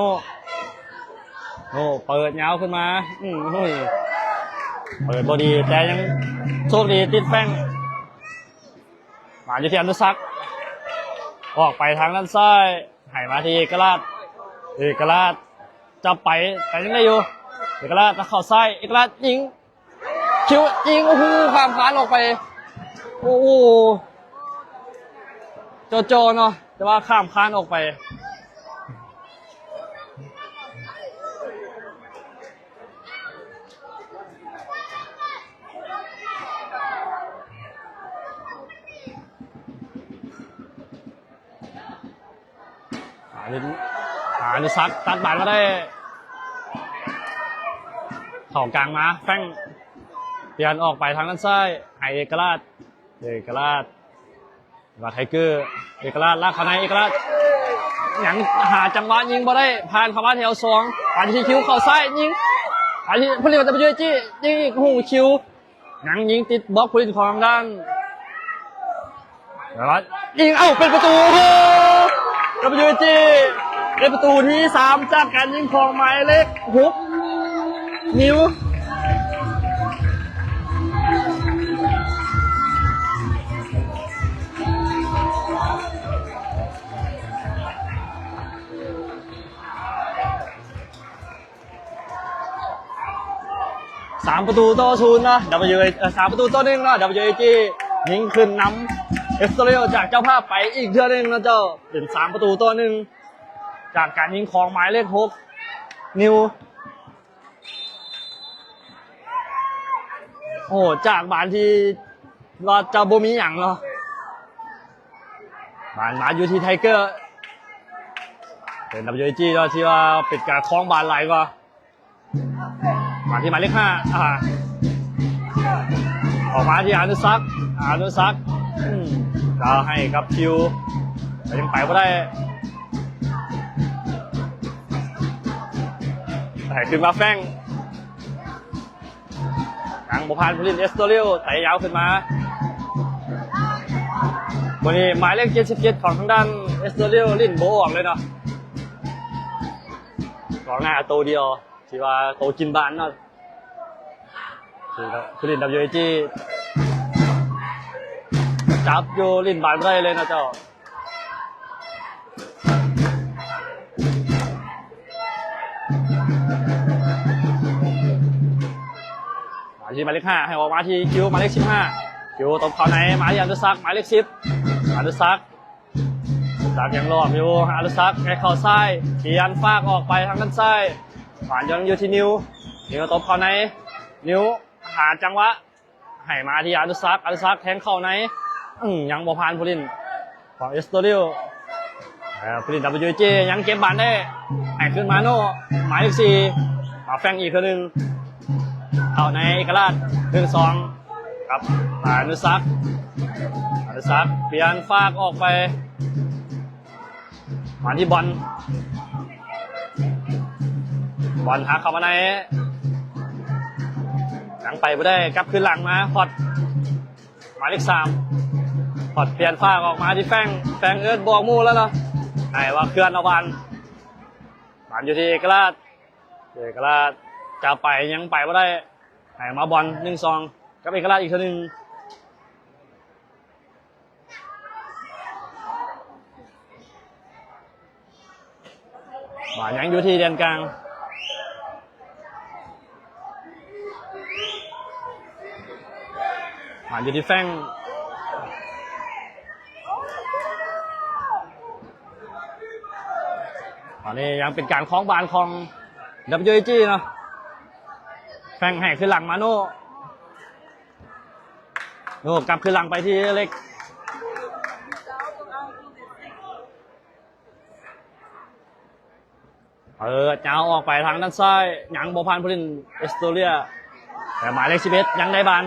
ໂນເປີດຍາວຂຶ້ນມາ ອືມ ໂອ້ຍ ເປີດບໍ່ດີ ແຕ່ຍັງໂຊກດີຕິດແຟງ ມາຢູ່ທີ່ອານຸສັກ ອອກໄປທາງດ້ານຊ້າຍ ໃຫ້ມາທີ່ເອກະລາດ ເອກະລາດຈັບໄປ ແຕ່ຍັງໄດ້ຢູ່ ເອກະລາດເຂົ້າຊ້າຍ ເອກະລາດຍິງ ຄິວຍິງ ໂອ້ໂຫ ຂ້າມຄານອອກໄປ ໂອ້ໂຫ ຈ່ອໆ ເນາະ ແຕ່ວ່າຂ້າມຄານອອກໄປ. ອານຸ ອານຸສັກຕັດບານມາໄດ້ ເຂົ້າກາງມາ ແຟງປ່ຽນອອກໄປທາງດ້ານຊ້າຍ ໃຫ້ເອກະລາດ ເອກະລາດ ວ່າໄທເກີ ເອກະລາດ ລາກເຂົ້າໃນ ເອກະລາດ ຍັງຫາຈັງຫວະຍິງບໍ່ໄດ້ ຜ່ານເຂົ້າມາແຖວສອງ ປານທີ່ຄິວເຂົ້າຊ້າຍ ຍິງ ປານທີ່ຜູ້ຫຼິ້ນ WAG ຍິງອີກ ໂອ້ໂຫ ຄິວ ຍັງຍິງຕິດບລັອກຜູ້ຫຼິ້ນຂອງດ້ານ ແລ້ວຍິງ ເອົ້າ ເປັນປະຕູ ໂອ້ໂຫ WAG ເປັນປະຕູທີສາມ ຈາກການຍິງຂອງໝາຍເລກຫົກ ນິວ. ສາມປະຕູຕໍ່ສູນເນາະ WA ເອີ ສາມປະຕູຕໍ່ໜຶ່ງເນາະ WAG ຍິງຂຶ້ນນຳ ເອັສໂຕເຣຍ ຈາກເຈົ້າພາບໄປອີກເທື່ອໜຶ່ງເນາະເຈົ້າ ເປັນສາມປະຕູຕໍ່ໜຶ່ງ ຈາກການຍິງຂອງໝາຍເລກຫົກ ນິວ. ໂອ້ ຈາກບານທີ່ວ່າຈະບໍ່ມີຫຍັງເນາະ ບານມາຢູ່ທີ່ໄທເກີ ເປັນ WAG ເນາະ ທີ່ວ່າເປັນການຄອງບານຫຼາຍກວ່າ ມາທີ່ໝາຍເລກຫ້າ ອ່າ ອອກມາທີ່ອານຸສັກ ອານຸສັກ ອືມ ລາວໃຫ້ກັບຄິວ ແຕ່ຍັງໄປບໍ່ໄດ້ ໃຫ້ຂຶ້ນມາແຟງ ຍັງບໍ່ຜ່ານຜູ້ຫຼິ້ນ ເອັສໂຕເຣຍ ເຕະຍາວຂຶ້ນມາ ມື້ນີ້ໝາຍເລກເຈັດສິບເຈັດຂອງທາງດ້ານເອສໂຕເຣຍຫຼິ້ນບໍ່ອອກເລີຍເນາະ, ກອງໜ້າໂຕດຽວ ທີ່ວ່າໂຕກິນບານເນາະ. ຜູ້ຫຼິ້ນ WAG ຈັບຢູ່ ຫຼິ້ນບານບໍ່ໄດ້ເລີຍເນາະເຈົ້າ. ມາທີ່ໝາຍເລກຫ້າ ໃຫ້ອອກມາທີ່ຄິວ ໝາຍເລກສິບຫ້າ ຄິວຕົບເຂົ້າໃນ ມາທີ່ອະນຸສັກ ໝາຍເລກສິບ ອະນຸສັກ ອະນຸສັກຍັງຫຼອມຢູ່ ອະນຸສັກໃຫ້ເຂົ້າຊ້າຍ ຂຽນຟາກອອກໄປທາງດ້ານຊ້າຍ ບານຍັງຢູ່ທີ່ນິວ ນິວຕົບເຂົ້າໃນ ນິວຫາຈັງຫວະ ໃຫ້ມາທີ່ອະນຸສັກ ອະນຸສັກແທງເຂົ້າໃນ ອືມ ຍັງບໍ່ຜ່ານຜູ້ຫຼິ້ນຂອງເອສໂຕເຣຍ. ເອີ ຜູ້ຫຼິ້ນ WAG ຍັງເກັບບານໄດ້ ໃຫ້ຄືນມາໂນ ໝາຍເລກສີ່ ມາແຟງອີກເທື່ອໜຶ່ງ ເຂົ້າໃນເອກະລາດ ໜຶ່ງສອງ ກັບອະນຸສັກ ອະນຸສັກປ່ຽນຟາກອອກໄປ ມາທີ່ບອນ ບອນຫັກເຂົ້າມາໃນ ຍັງໄປບໍ່ໄດ້ ກັບຄືນຫຼັງມາ ພອດ ໝາຍເລກສາມ ພອດປ່ຽນຟາກອອກມາທີ່ແຟງ ແຟງເອີ້ນບອກໝູ່ແລ້ວເນາະ ໃຫ້ວ່າເຄື່ອນເອົາບານ ບານຢູ່ທີ່ເອກະລາດ ເອກະລາດຈະໄປ ຍັງໄປບໍ່ໄດ້ ໃຫ້ມາບອນ ໜຶ່ງສອງ ກັບເອກະລາດອີກເທື່ອໜຶ່ງ. ບານຍັງຢູ່ທີ່ແດນກາງ ບານຢູ່ທີ່ແຟງ ຕອນນີ້ຍັງເປັນການຄອງບານຂອງ WAG ເນາະ ແຟງໃຫ້ຄືນຫຼັງມາໂນ ໂນກັບຄືນຫຼັງໄປທີ່ເລັກ ເປີດຍາວອອກໄປທາງດ້ານຊ້າຍ ຍັງບໍ່ຜ່ານຜູ້ຫຼິ້ນເອສໂຕເຣຍ ແຕ່ໝາຍເລກສິບເອັດຍັງໄດ້ບານ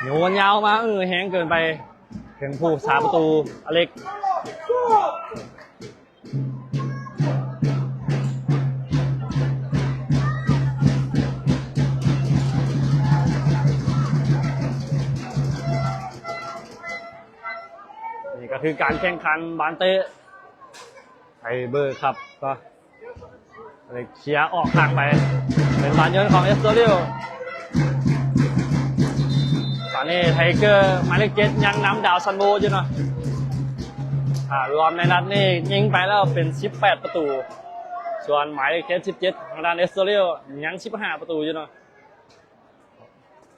ໂຍນຍາວມາ ເອີ ແຮງເກີນໄປ ເຖິງຜູ້ຮັກສາປະຕູອາເລັກ. ນີ້ກໍຄືການແຂ່ງຂັນບານເຕະໄທເບີຄັບ ກໍເຄຍອອກທາງໄປ ເປັນບານໂຍນຂອງເອສໂຕເຣຍ. ຕອນນີ້ໄທເກີໝາຍເລກເຈັດຍັງນຳດາວຊັນໂວຢູ່ເນາະ ຖ້າລວມໃນນັດນີ້ຍິງໄປແລ້ວເປັນສິບແປດປະຕູ ສ່ວນໝາຍເລກເຈັດສິບເຈັດ ທາງດ້ານເອສໂຕເຣຍຍັງສິບຫ້າປະຕູຢູ່ເນາະ.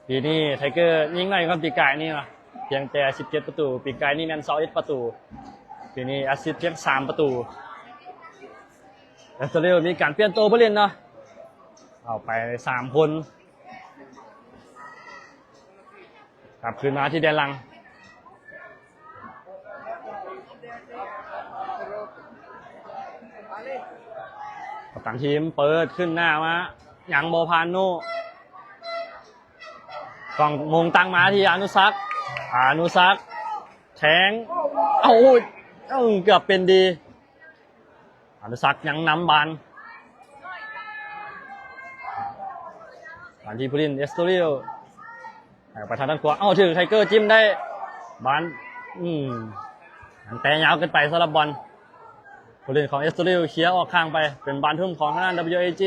ປີນີ້ໄທເກີຍິງໜ້ອຍກວ່າປີກາຍນີ້ເນາະ ພຽງແຕ່ສິບເຈັດປະຕູ ປີກາຍນີ້ແມ່ນຊາວເອັດປະຕູ ປີນີ້ແອັດຊິດພຽງສາມປະຕູ. ແອັດສະເຕຣຍມີການປ່ຽນໂຕຜູ້ຫຼິ້ນເນາະ ເອົາໄປສາມຄົນ ກັບຄືນມາທີ່ແດນຫຼັງ ກັບຕັນທີມເປີດຂຶ້ນໜ້າມາ ຍັງບໍ່ຜ່ານໂນ ຕ້ອງມົງຕັ້ງມາທີ່ອານຸສັກ ອານຸສັກແທງ ເອົາ ເອີ ເກືອບເປັນດີ ອານຸສັກຍັງນຳບານ ບານທີ່ຜູ້ຫຼິ້ນເອສໂຕເຣຍ ໃຫ້ໄປທາງດ້ານຂວາ ເອົາ ຖືກໄທເກີຈິ້ມໄດ້ ບານ ອືມ ແຕ່ຍາວເກີນໄປສຳລັບບອນ ຜູ້ຫຼິ້ນຂອງເອສໂຕເຣຍເຄຍອອກຂ້າງໄປ ເປັນບານທຸ່ມຂອງທາງດ້ານ WAG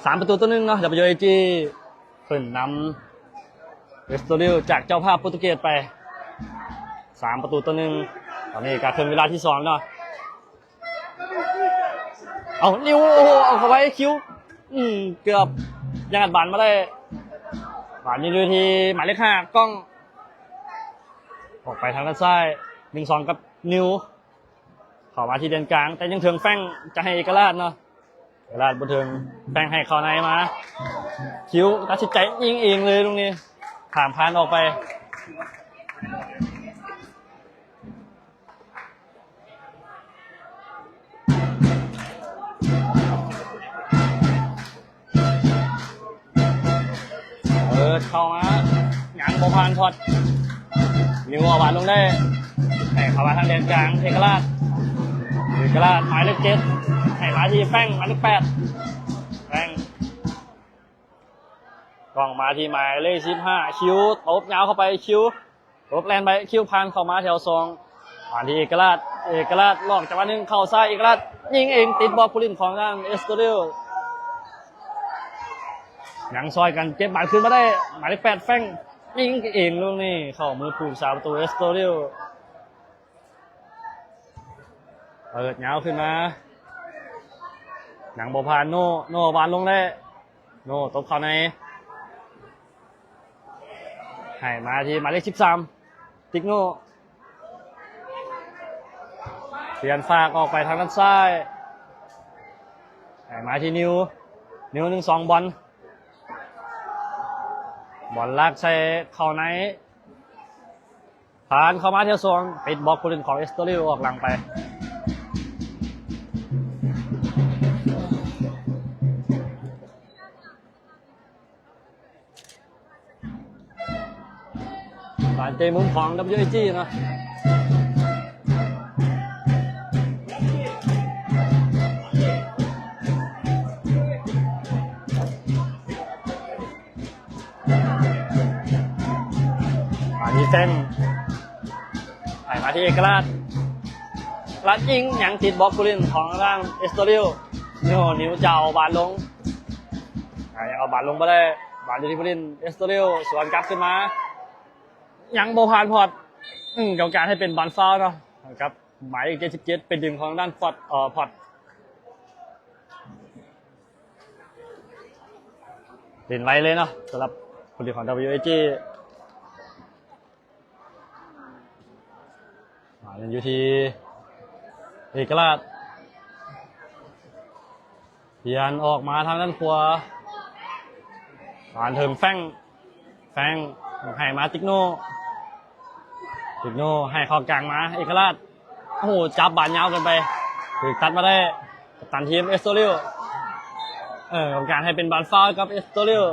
ສາມປະຕູຕໍ່ໜຶ່ງເນາະ WAG ຂຶ້ນນຳເອສໂຕເຣຍຈາກເຈົ້າພາບໂປຣຕຸເກດໄປ ສາມປະຕູຕໍ່ໜຶ່ງ ຕອນນີ້ກະເຄິ່ງເວລາທີສອງເນາະ ເອົາ ນິວ ໂອ້ໂຫ ເອົາເຂົ້າໄວ້ ຄິວ ອືມ ເກືອບຍັງອັດບານມາໄດ້ ບານນີ້ຢູ່ທີ່ໝາຍເລກຫ້າ ກ້ອງ ອອກໄປທາງດ້ານຊ້າຍ ໜຶ່ງສອງ ກັບນິວ ເຂົ້າມາທີ່ແດນກາງ ແຕ່ຍັງເຖິງແຟງ ຈະໃຫ້ເອກະລາດເນາະ ເອກະລາດບໍ່ເຖິງ ແຟງໃຫ້ເຂົ້າໃນມາ ຄິວ ຕັດສິນໃຈຍິງເອງເລີຍລູກນີ້ ຂ້າມຄານອອກໄປ ເປີດເຂົ້າມາ ຍັງບໍ່ຜ່ານ ພອດ ນິວເອົາບານລົງໄດ້ ໃຫ້ເຂົ້າມາທາງແດນກາງ ເອກະລາດ ເອກະລາດ ໝາຍເລກເຈັດ ໃຫ້ ມາທີ່ແຟງ ໝາຍເລກແປດ ແຟງ ກອງມາທີ່ໝາຍເລກສິບຫ້າ ຄິວ ຕົບຍາວເຂົ້າໄປ ຄິວ ຕົບແລ່ນໄປ ຄິວ ຜ່ານເຂົ້າມາແຖວສອງ ມາທີ່ເອກະລາດ ເອກະລາດລອກຈັງຫວະໜຶ່ງເຂົ້າຊ້າຍ ເອກະລາດຍິງເອງ ຕິດບລັອກຜູ້ຫຼິ້ນຂອງທາງເອສໂຕເຣຍ ຍັງຊ່ອຍກັນເກັບບານຄືນມາໄດ້ ໝາຍເລກແປດ ແຟງ ຍິງເອງລູກນີ້ເຂົ້າມືຜູ້ຮັກສາປະຕູເອສໂຕເຣຍ. ເປີດຍາວຂຶ້ນມາ ຍັງບໍ່ຜ່ານ ໂນ ໂນຫວ່ານລົງແລ້ວ ໂນຕົບເຂົ້າໃນ ໃຫ້ມາທີ່ໝາຍເລກສິບສາມ ຕິກໂນ ປ່ຽນຟາກອອກໄປທາງດ້ານຊ້າຍ ໃຫ້ມາທີ່ນິວ ນິວ ໜຶ່ງສອງ ບອນ ບອນລາກໃສ່ເຂົ້າໃນ ຜ່ານເຂົ້າມາແຖວສອງ ຕິດບລັອກຜູ້ຫຼິ້ນຂອງເອສໂຕເຣຍອອກຫຼັງໄປ ບານເຕະມຸມຂອງ WAG ເນາະ. ມາທີ່ແຟງ ໃຫ້ມາທີ່ເອກະລາດ ລາດຍິງ ຍັງຕິດບລັອກຜູ້ຫຼິ້ນຂອງທາງເອສໂຕເຣຍ ໂນ ນິວຈາວບານລົງ ໃຫ້ເອົາບານລົງບໍ່ໄດ້ ບານຢູ່ທີ່ຜູ້ຫຼິ້ນເອສໂຕເຣຍ ສວນກັບຂຶ້ນມາ ຍັງບໍ່ຜ່ານພອດ ອືມ ກຳມະການໃຫ້ເປັນບານຟາວເນາະ ກັບໝາຍເລກເຈັດສິບເຈັດ ໄປດຶງຂອງທາງດ້ານຟອດ ເອີ ພອດ ຫຼິ້ນໄວເລີຍເນາະ ສຳລັບຜູ້ຫຼິ້ນຂອງ WAG ມາເປັນຢູ່ທີ່ເອກະລາດ ປ່ຽນອອກມາທາງດ້ານຂວາ ມາເຖິງແຟງ ແຟງໃຫ້ມາຕິກໂນ ຕິກໂນໃຫ້ເຂົ້າກາງມາເອກະລາດ ໂອ້ໂຫ ຈັບບານຍາວເກີນໄປ ຖືກຕັດມາໄດ້ກັບຕັນທີມເອສໂຕເຣຍ ເອີ ກຳມະການໃຫ້ເປັນບານຟາວກັບເອສໂຕເຣຍ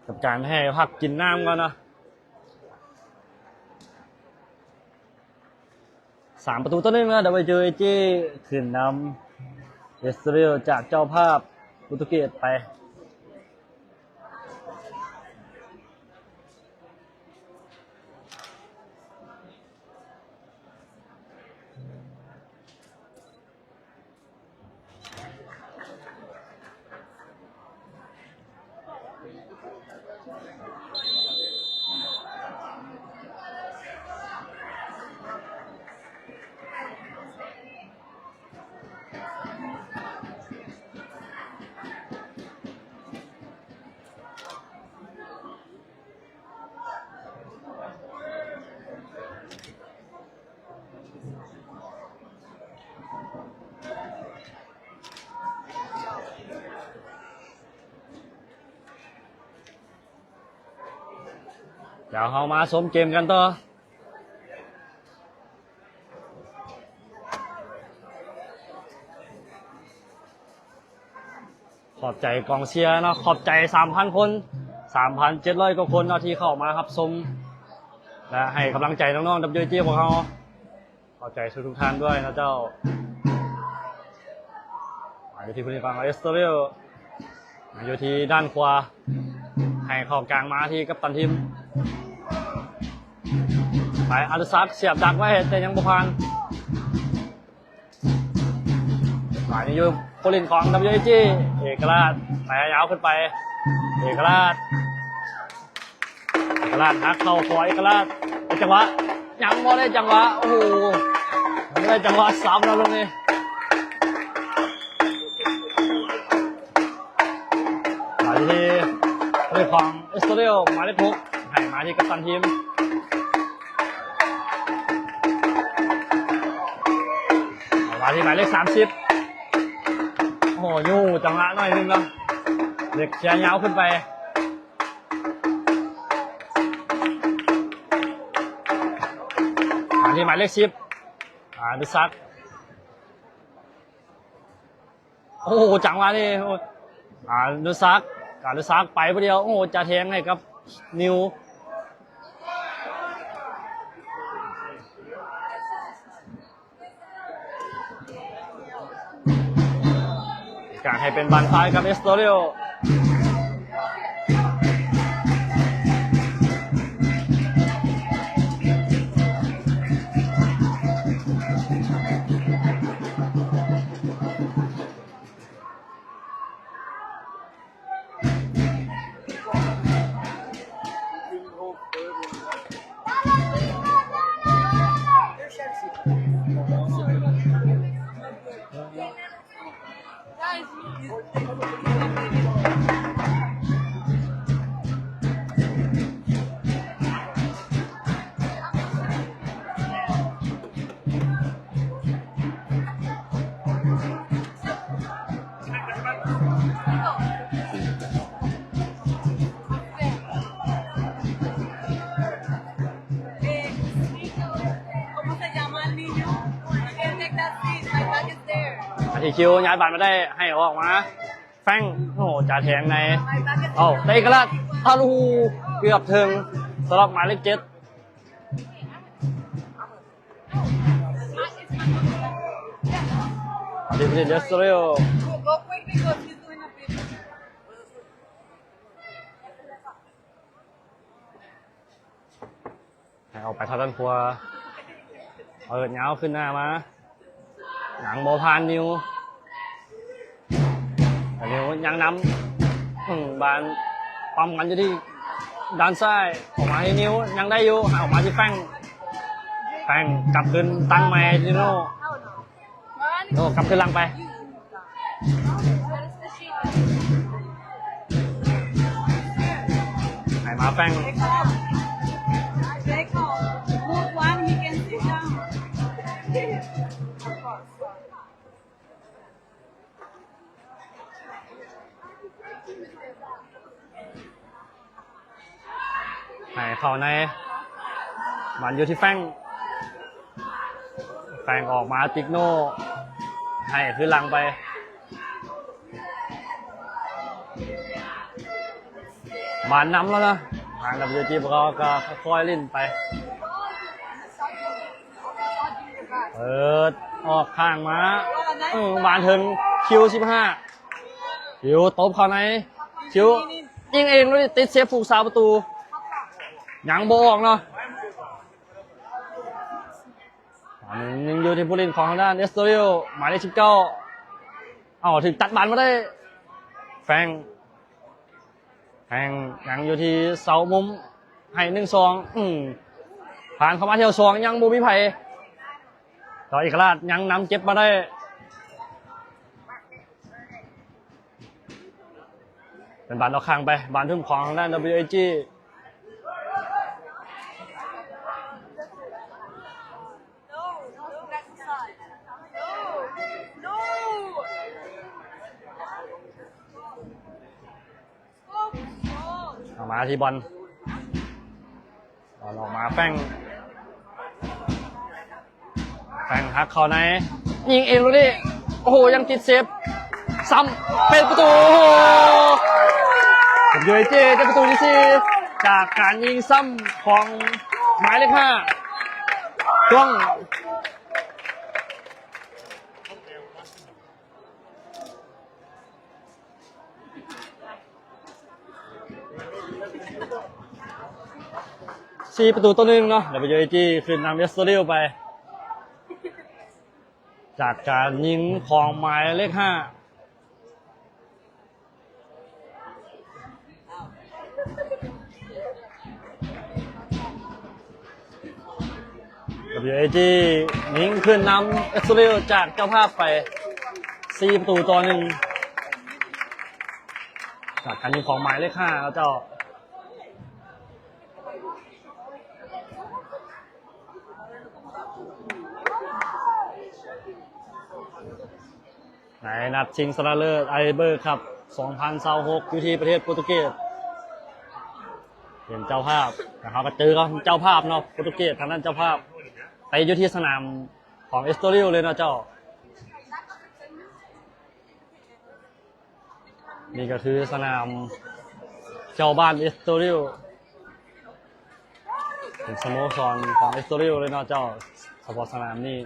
ກັບການໃຫ້ພັກກິນນ້ຳກ່ອນເນາະ ສາມປະຕູຕໍ່ໜຶ່ງນະ WAG ຂຶ້ນນຳເອສໂຕເຣຍຈາກເຈົ້າພາບໂປຣຕຸເກດໄປ. ດຽວເຮົາມາຊົມເກມກັນຕໍ່. ຂອບໃຈກອງເຊຍເນາະ ຂອບໃຈສາມພັນຄົນ ສາມພັນເຈັດຮ້ອຍກວ່າຄົນເນາະ ທີ່ເຂົ້າມາຮັບຊົມ ແລະ ໃຫ້ກຳລັງໃຈນ້ອງໆ WAG ພວກເຮົາ. ຂອບໃຈທຸກໆທ່ານດ້ວຍນະເຈົ້າ. ມາຢູ່ທີ່ຜູ້ຫຼິ້ນຂອງເອສໂຕເຣຍ ມາຢູ່ທີ່ດ້ານຂວາ ໃຫ້ເຂົ້າກາງມາທີ່ກັບຕັນທີມ ໄປ ອານຸສັກ ສຽບດັກໄວ້ ແຕ່ຍັງບໍ່ຜ່ານ. ມາຢູ່ຜູ້ຫຼິ້ນຂອງ WAG ເອກະລາດ ໄປຍາວຂຶ້ນໄປ ເອກະລາດ ເອກະລາດ ຫັກເຂົ້າຂວາ ເອກະລາດ ໄດ້ຈັງຫວະ ຍັງບໍ່ໄດ້ຈັງຫວະ ໂອ້ໂຫ ຍັງບໍ່ໄດ້ຈັງຫວະຊ້ຳນະລູກນີ້. ມາທີ່ຜູ້ຫຼິ້ນຂອງເອສໂຕເຣຍ ໝາຍເລກຫົກ ໃຫ້ມາທີ່ກັບຕັນທີມ ມາທີ່ໝາຍເລກສາມສິບ ໂອ້ໂຫ ຢູ່ຈັງຫວະໜ້ອຍໜຶ່ງເນາະ ເລັກເຄຍຍາວຂຶ້ນໄປ ມາທີ່ໝາຍເລກສິບ ອານຸສັກ ໂອ້ໂຫ ຈັງຫວະນີ້ ໂອ້ ອານຸສັກ ອານຸສັກໄປຜູ້ດຽວ ໂອ້ ຈະແທງໃຫ້ກັບນິວ ການໃຫ້ເປັນບານຊ້າຍກັບເອສໂຕເຣຍ. ອາທິຄິວຍ້າຍບານມາໄດ້ ໃຫ້ອອກມາ ແຟງ ໂອ້ ຈະແທງໃນ ເອົ້າ ເຕະກະລາດ ອາລູ ເກືອບເຖິງ ສຳລັບໝາຍເລກເຈັດ ອາທິ ເດສໂຕເຣຍ. ໃຫ້ອອກໄປທາງດ້ານຂວາ ເປີດຍາວຂຶ້ນໜ້າມາ ຍັງບໍ່ຜ່ານນິວ ແຕ່ນິວຍັງນຳ ອືມ ບານປ້ອມກັນຢູ່ທີ່ດ້ານຊ້າຍ ອອກມາທີ່ນິວ ຍັງໄດ້ຢູ່ ໃຫ້ອອກມາທີ່ແຟງ ແຟງກັບຄືນຕັ້ງໃໝ່ທີ່ໂນ ໂອ້ ກັບຄືນຫຼັງໄປ ໃຫ້ມາແຟງ ໃຫ້ເຂົ້າໃນ ບານຢູ່ທີ່ແຟງ ແຟງອອກມາຕິກໂນ ໃຫ້ຄືນຫຼັງໄປ ບານນຳແລ້ວນະ ທາງ WG ພວກເຮົາກໍຄ່ອຍໆຫຼິ້ນໄປ ເປີດອອກຂ້າງມາ ເອີ ບານເຖິງຄິວສິບຫ້າ ຄິວຕົບເຂົ້າໃນ ຄິວຍິງເອງ ແລ້ວຕິດເຊຟຜູ້ສາປະຕູ ຍັງບໍ່ອອກເນາະ ຍັງຢູ່ທີ່ຜູ້ຫຼິ້ນຂອງທາງດ້ານເອສໂຕເຣຍ ໝາຍເລກສິບເກົ້າ ເອົາ ຖືກຕັດບານມາໄດ້ ແຟງ ແຟງຍັງຢູ່ທີ່ເສົາມຸມ ໃຫ້ໜຶ່ງສອງ ອືມ ຜ່ານເຂົ້າມາແຖວສອງ ຍັງບໍ່ມີໃຜ ຕໍ່ເອກະລາດ ຍັງນຳເກັບມາໄດ້ ເປັນບານອອກຂ້າງໄປ ບານທຸ່ມຂອງທາງດ້ານ WAG. ເອົາມາທີ່ບອນ ບອນອອກມາ ແຟງ ແຟງຫັກເຂົ້າໃນ ຍິງເອງລູກນີ້ ໂອ້ໂຫ ຍັງຕິດເຊຟ ຊ້ຳເປັນປະຕູ ໂອ້ໂຫ ເປັນ WAG ໄດ້ປະຕູທີສີ່ ຈາກການຍິງຊ້ຳຂອງໝາຍເລກຫ້າ ຕ້ອງ ສີ່ປະຕູຕໍ່ໜຶ່ງເນາະ WAG ຂຶ້ນນຳເອສໂຕເຣຍໄປ ຈາກການຍິງຂອງໝາຍເລກຫ້າ WAG ຍິງຂຶ້ນນຳເອສໂຕເຣຍຈາກເຈົ້າພາບໄປ ສີ່ປະຕູຕໍ່ໜຶ່ງ ຈາກການຍິງຂອງໝາຍເລກຫ້າ ເຈົ້າ ໃນນັດຊິງຊະນະເລີດ Amiable Cup ສອງພັນຊາວຫົກ ຢູ່ທີ່ປະເທດໂປຣຕຸເກດ ເປັນເຈົ້າພາບ ແລ້ວເຮົາກໍເຈີກັບເຈົ້າພາບເນາະ ໂປຣຕຸເກດ ທາງດ້ານເຈົ້າພາບ ໄປຢູ່ທີ່ສະໜາມຂອງເອສໂຕເຣຍເລີຍເນາະເຈົ້າ. ນີ້ກໍຄືສະໜາມເຈົ້າບ້ານເອສໂຕຣິວ ເປັນສະໂມສອນຂອງເອສໂຕຣິວເລີຍເນາະເຈົ້າ ສະເພາະສະໜາມນີ້.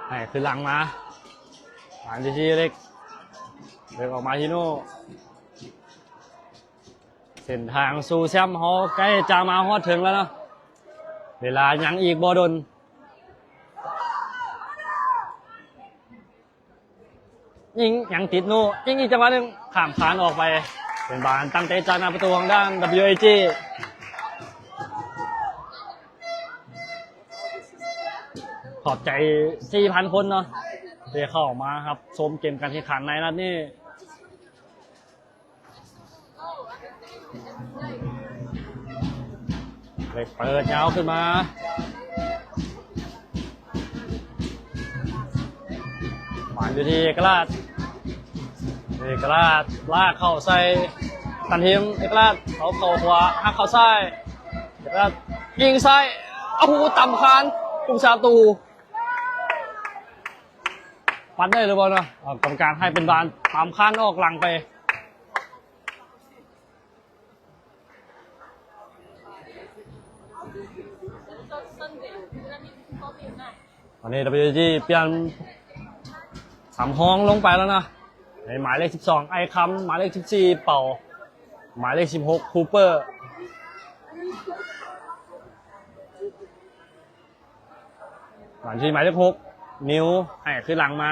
ໃຫ້ຄືນຫຼັງມາ ຫານທີ່ທີ່ເລັກ ເລັກອອກມາທີ່ໂນ ເສັ້ນທາງສູ່ແຊມເຮົາໃກ້ຈະມາຮອດເຖິງແລ້ວເນາະ ເວລາຍັງອີກບໍ່ດົນ. ຍິງ ຍັງຕິດໂນ ຍິງອີກຈັງຫວະໜຶ່ງ ຂ້າມຄານອອກໄປ ເປັນບານຕັ້ງເຕະຈາກໜ້າປະຕູຂອງດ້ານ WAG. ຂອບໃຈສີ່ພັນຄົນເນາະ ທີ່ເຂົ້າມາຮັບຊົມເກມການແຂ່ງຂັນໃນນັດນີ້. ເລັກເປີດຍາວຂຶ້ນມາ ບານຢູ່ທີ່ເອກະລາດ ເອກະລາດລາກເຂົ້າໃສ່ກັບຕັນທີມ ເອກະລາດເຂົ້າ ເຂົ້າຂວາ ຫັກເຂົ້າຊ້າຍ ເອກະລາດຍິງຊ້າຍ ໂອ້ໂຫ ຕຳຄານ ຜູ້ສາປະຕູ ປັດໄດ້ຫຼືບໍ່ເນາະ ເອົາ ກຳມະການໃຫ້ເປັນບານຕຳຄານອອກຫຼັງໄປ. ຕອນນີ້ WAG ປ່ຽນສຳຮອງລົງໄປແລ້ວເນາະ ໃນໝາຍເລກສິບສອງ ໄອຄຳ ໝາຍເລກສິບສີ່ ເປົາ ໝາຍເລກສິບຫົກ ຄູເປີ ບານທີ່ໝາຍເລກຫົກ ນິວ ໃຫ້ຄືນຫຼັງມາ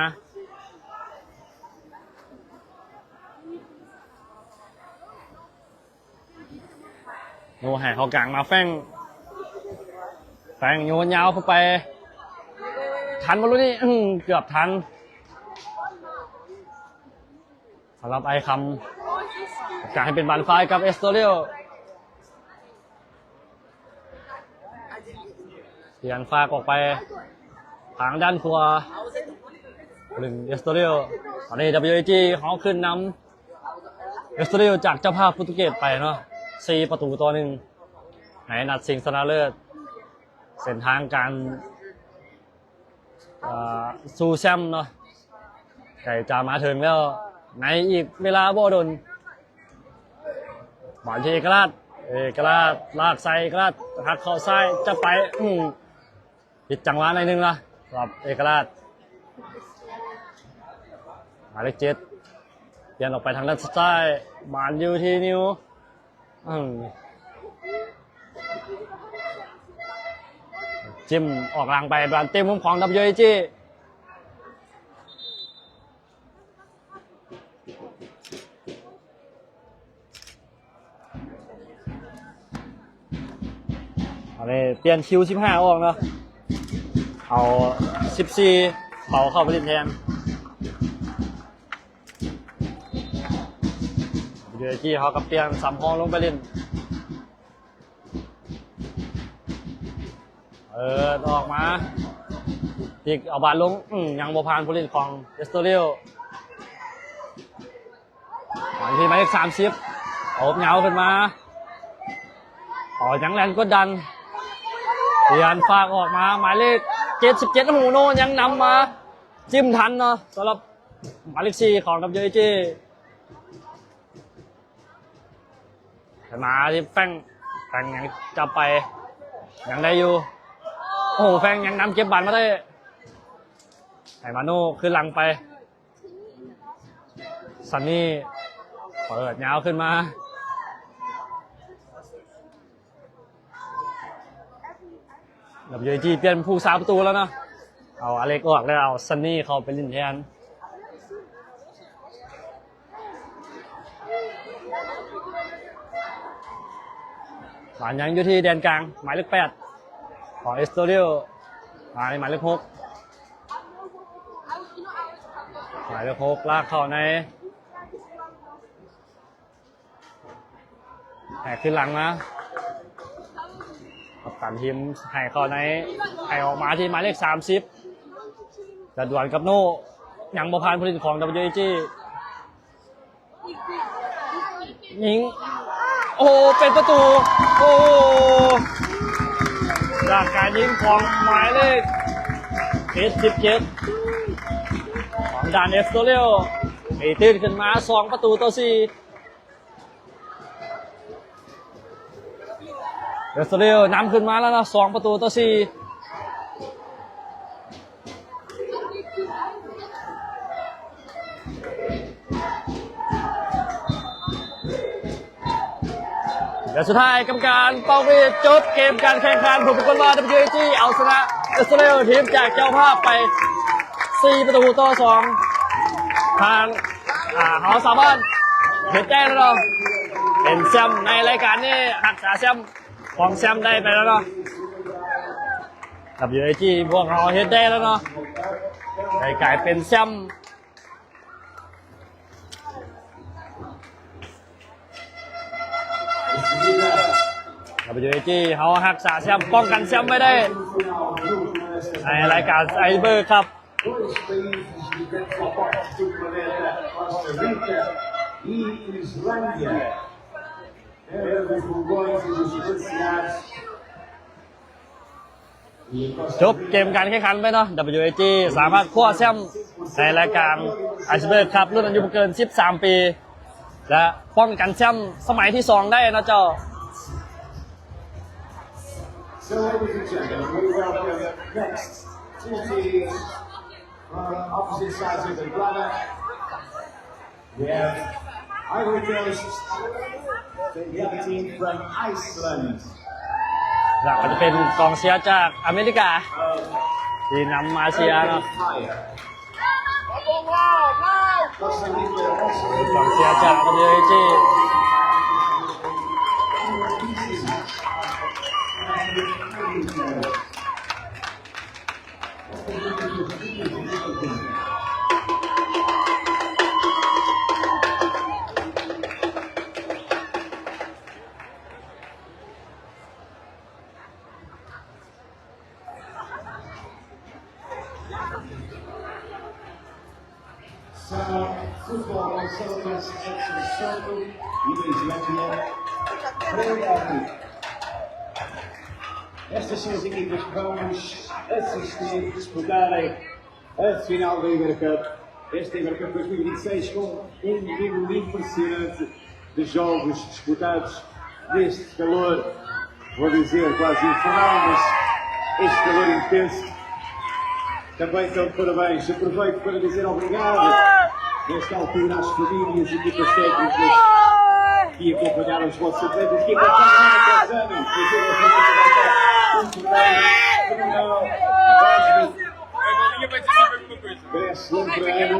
ໂຍໃຫ້ເຂົ້າກາງມາ ແຟງ ແຟງໂຍນຍາວເຂົ້າໄປ ທັນບໍ່ລູກນີ້? ອືມ ເກືອບທັນ ສຳລັບໄອຄຳ ກາຍເປັນບານຟ້າຍກັບເອສໂຕເຣຍ. ປ່ຽນຟາກອອກໄປທາງດ້ານຂວາ ຫຼິ້ນເອສໂຕເຣຍ. ຕອນນີ້ WAG ເຮົາຂຶ້ນນຳເອສໂຕເຣຍຈາກເຈົ້າພາບໂປຣຕຸເກດໄປເນາະ ສີ່ປະຕູຕໍ່ໜຶ່ງ ໃນນັດຊິງຊະນະເລີດ ເສັ້ນທາງການ ເອີ່ ສູ່ແຊມເນາະ ໃກ້ຈະມາເຖິງແລ້ວ ໃນອີກເວລາບໍ່ດົນ. ບານທີ່ເອກະລາດ ເອກະລາດລາກໃສ່ ເອກະລາດຫັກເຂົ້າຊ້າຍ ຈະໄປ ອືມ ຜິດຈັງຫວະໜ້ອຍໜຶ່ງລະ ສຳລັບເອກະລາດ. ໝາຍເລກເຈັດ ປ່ຽນອອກໄປທາງດ້ານຊ້າຍ ບານຢູ່ທີ່ນິວ ອືມ ຈິ້ມອອກຫຼັງໄປ ບານເຕະມຸມຂອງ WAG. ອັນນີ້ປ່ຽນຄິວສິບຫ້າອອກເນາະ ເອົາສິບສີ່ ເປົາເຂົ້າໄປຫຼິ້ນແທນ. WAG ເຮົາກໍປ່ຽນສຳຮອງລົງໄປຫຼິ້ນ ເປີດອອກມາ ຕິກເອົາບານລົງ ອືມ ຍັງບໍ່ຜ່ານຜູ້ຫຼິ້ນຂອງເອສໂຕເຣຍ. ມາທີ່ໝາຍເລກສາມສິບ ໂອບຍາວຂຶ້ນມາ ອໍ ຍັງແລ່ນກົດດັນ ປ່ຽນຟາກອອກມາ ໝາຍເລກເຈັດສິບເຈັດ ໂອ້ໂຫ ໂນ ຍັງນຳມາ ຈິ້ມທັນເນາະ ສຳລັບໝາຍເລກສີ່ຂອງ WAG. ຂຶ້ນມາທີ່ແຟງ ແຟງຍັງຈັບໄປ ຍັງໄດ້ຢູ່ ໂອ້ໂຫ ແຟງຍັງນຳເກັບບານມາໄດ້ ໃຫ້ມາໂນຄືນຫຼັງໄປ ຊັນນີ ເປີດຍາວຂຶ້ນມາ WAG ປ່ຽນຜູ້ສາປະຕູແລ້ວເນາະ ເອົາອາເລັກອອກແລ້ວ ເອົາຊັນນີເຂົ້າໄປຫຼິ້ນແທນ. ບານຍັງຢູ່ທີ່ແດນກາງ ໝາຍເລກແປດ ຂອງເອສໂຕເຣຍ ມາໃຫ້ໝາຍເລກຫົກ ໝາຍເລກຫົກ ລາກເຂົ້າໃນ ໃຫ້ຄືນຫຼັງມາ ກັບຕັນທີມໃຫ້ເຂົ້າໃນ ໃຫ້ອອກມາທີ່ໝາຍເລກສາມສິບ ຈະດວນກັບໂນ ຍັງບໍ່ຜ່ານຜູ້ຫຼິ້ນຂອງ WAG ຍິງ ໂອ້ໂຫ ເປັນປະຕູ ໂອ້ໂຫ ຈາກການຍິງຂອງໝາຍເລກເຈັດສິບເຈັດ ຂອງດານເອສໂຕເຣວ ຕີຕື່ມຂຶ້ນມາສອງປະຕູຕໍ່ສີ່. ເອສໂຕເຣວນຳຂຶ້ນມາແລ້ວເນາະ ສອງປະຕູຕໍ່ສີ່. ແລະ ສຸດທ້າຍກຳມະການເປົ່າຫວີດຈົບເກມການແຂ່ງຂັນ ຜົນປາກົດວ່າ ດັບເບິນຢູເອຈີ ເອົາຊະນະ ເອສໂຕເຣວ ທີມຈາກເຈົ້າພາບໄປ ສີ່ປະຕູຕໍ່ສອງ. ທາງ ອ່າ ເຮົາສາມາດເຮັດໄດ້ແລ້ວເນາະ ເປັນແຊ້ມໃນລາຍການນີ້ ຮັກສາແຊ້ມ ຄອງແຊ້ມໄດ້ໄປແລ້ວເນາະ ດັບເບິນຢູເອຈີ ພວກເຮົາເຮັດໄດ້ແລ້ວເນາະ ໄດ້ກາຍເປັນແຊ້ມ ດັບເບິນຢູເອຈີ ເຮົາຮັກສາແຊ້ມ ປ້ອງກັນແຊ້ມໄວ້ໄດ້ ໃນລາຍການໄອເບີຄັບ. Dois países do Beto Pacote do planeta, Costa Rica e Islândia. Era dos vulgões e dos glaciares. ຈົບເກມການແຂ່ງຂັນໄປເນາະ ດັບເບິນຢູເອຈີ ສາມາດຄວ້າແຊ້ມໃນລາຍການໄອເບີຄັບ ລຸ້ນອາຍຸບໍ່ເກີນສິບສາມປີ ແລະ ປ້ອງກັນແຊ້ມສະໄໝທີສອງໄດ້ເນາະເຈົ້າ. So, ladies and gentlemen, we welcome next two teams from opposite sides of the planet. We have Ivory Coast, the other team from Iceland. ຫຼັກກໍຈະເປັນກອງເຊຍຈາກອາເມລິກາ ທີ່ນຳມາເຊຍເນາະ ກອງເຊຍຈາກ ດັບເບິນຢູເອຈີ. São Futebol Consultants Action Circle e Islândia. Obrigado. Estas são as equipas que vamos assistir disputarem a final da Ibercup. Esta Ibercup dois mil e vinte e seis com um número impressionante de jogos disputados neste calor, vou dizer quase infernal, mas este calor intenso. Também estão de parabéns. Aproveito para dizer obrigado, nesta altura, às famílias e equipas técnicas que acompanharam os vossos atletas. Equipa de São Paulo, muito bem. Bruno, Cosme, Grace Lampreiro.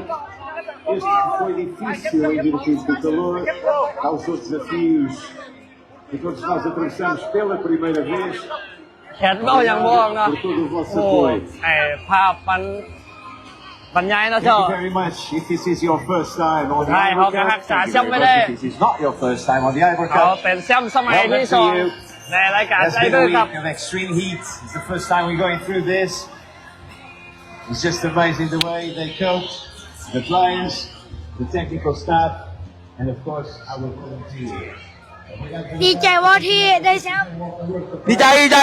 Este que foi difícil em virtude do calor, aos outros desafios que todos nós atravessamos pela primeira vez. ແຄດເວົ້າຫຍັງບໍ່ອອກເນາະ Obrigado por todo o vosso apoio. ໂອ້ ໄອ້ພາບມັນບັນຍາຍເນາະ Thank you very much. If this is your first time on the Ivory Cup, thank you very much. If this is not your first time on the Ivory Cup, welcome to you. ເຮົາເປັນແຊ້ມສະໄໝທີສອງໃນລາຍການໄອເບີຄັບ It's been a week of extreme heat. It's the first time we're going through this. It's just amazing the way they cope, the players, the technical staff, and of course our volunteers. ດີໃຈບໍ່ທີ່ໄດ້ແຊ້ມ? ດີໃຈ ດີໃຈ.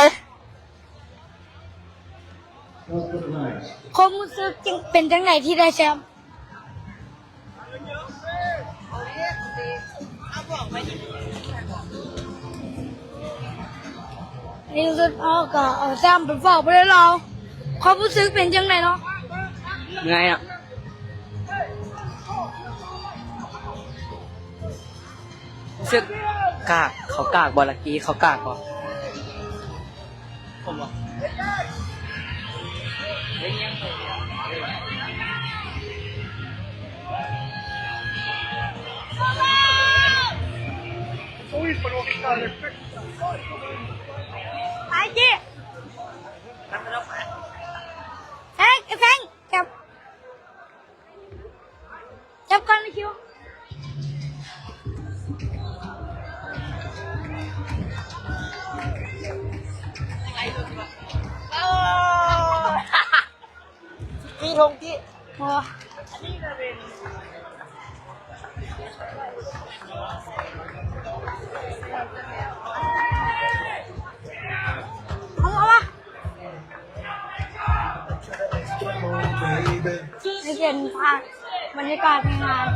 ຄວາມຮູ້ສຶກເປັນຈັ່ງໃດທີ່ໄດ້ແຊ້ມ? ໃນທີ່ສຸດເຮົາກໍເອົາແຊ້ມໄປຝາກປະເທດລາວ. ຄວາມຮູ້ສຶກເປັນຈັ່ງໃດເນາະ? ເມື່ອຍອະ. ຮູ້ສຶກກາກ ເຂົາກາກບໍ່ ລັກກີ້ ເຂົາກາກບໍ່? ໄປຈິ ແຟງ ແຟງ ຈັບ ຈັບກ່ອນ ຄິວ. ຈີ່ ທົງຈີ່ ບໍ່ ເອົາ ເອົາ ເອົາ. ນີ້ເປັນພາບບັນຍາກາດໃນງານ.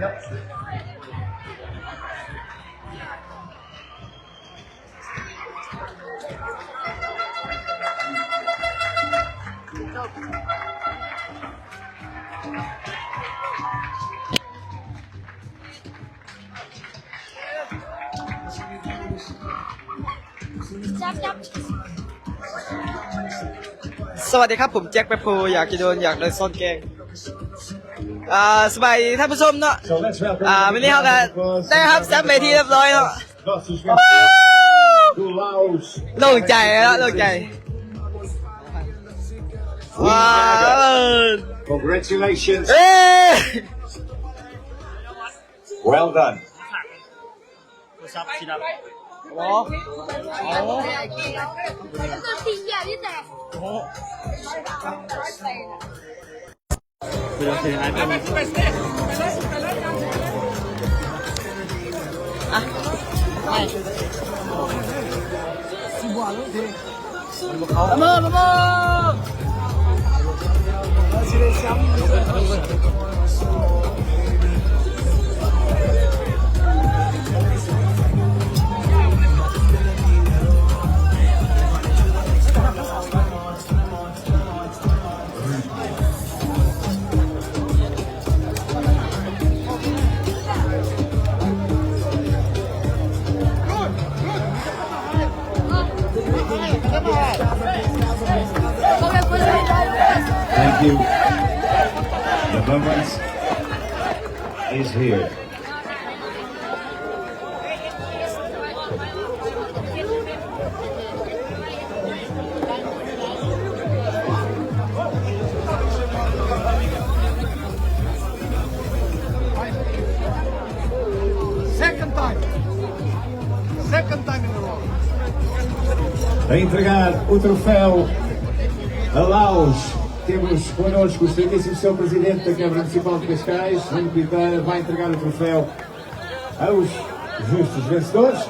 Yep. ສະຫວັດດີຄັບ ຜົມແຈັກ ແປັບໂພ ຢາກຈະໂດນ ຢາກໂດນຊ້ອນແກງ. ອ່າ ສະບາຍດີທ່ານຜູ້ຊົມເນາະ. ອ່າ ມື້ນີ້ເຮົາກະໄດ້ຮັບແຊ້ມເປັນທີ່ຮຽບຮ້ອຍເນາະ. ໂລ່ງໃຈເນາະ ໂລ່ງໃຈ. ວ້າວ Congratulations. Well done. ໂອ້ ໂອ້ ໂອ້ Thank you. The moment is here. Second time. Second time in a row. A entregar o troféu a Laos, temos connosco o excelentíssimo senhor Presidente da Câmara Municipal de Cascais, Nuno Piteira, vai entregar o troféu aos justos vencedores.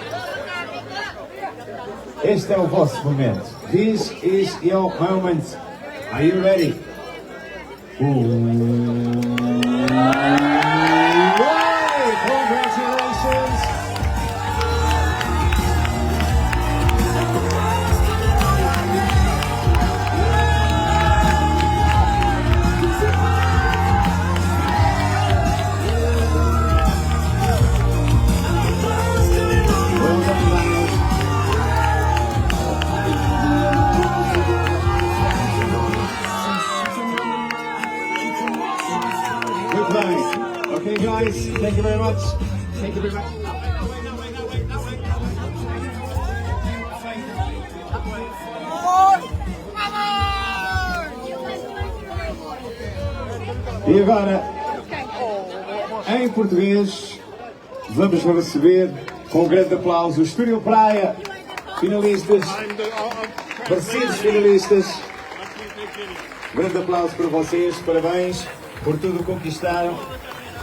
Este é o vosso momento. This is your moment. Are you ready? Congratulations. Goodbye. Okay, guys, thank you very much. Thank you very much. E agora, em português, vamos receber com um grande aplauso o Estoril Praia, finalistas, merecidos finalistas. Grande aplauso para vocês, parabéns por tudo o que conquistaram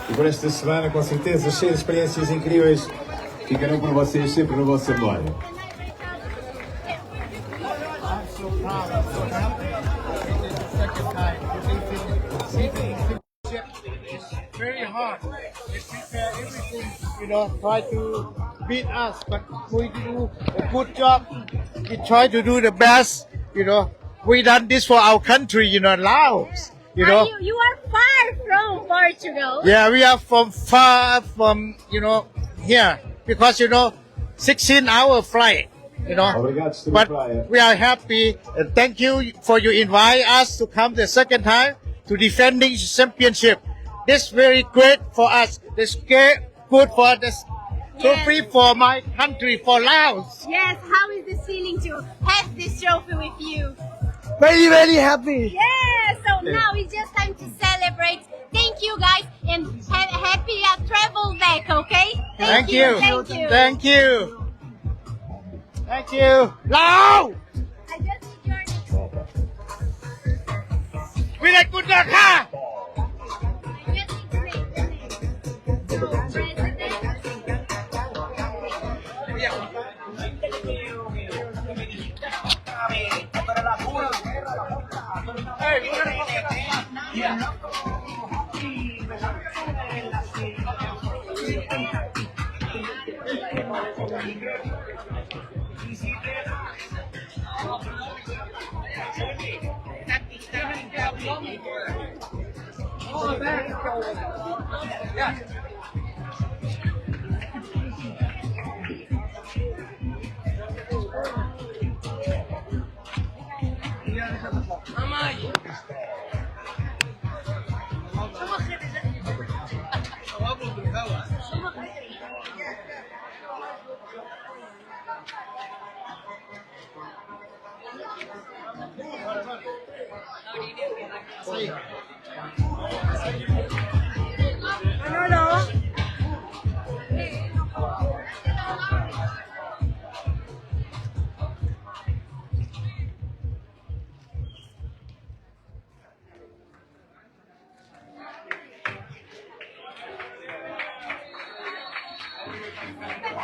e por esta semana, com certeza, cheia de experiências incríveis, ficarão para vocês sempre na vossa memória. Very hard. They prepare everything, you know, try to beat us, but we do a good job. We try to do the best, you know. We done this for our country, you know, Laos, you know. Are you, you are far from Portugal. Yeah, we are from far from, you know, here, because, you know, sixteen hour flight, you know. But we are happy, and thank you for you invite us to come the second time to defending championship. This very great for us. This great, good for this trophy for my country, for Laos. Yes, how is this feeling to have this trophy with you? Very, very happy. Yeah, so now it's just time to celebrate. Thank you, guys, and ha-, happy, uh, travel back, okay? Thank you, thank you. Thank you. Thank you. Lao! I just need your name. Very good luck, ha! I just need your name. So, President,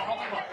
Manolo.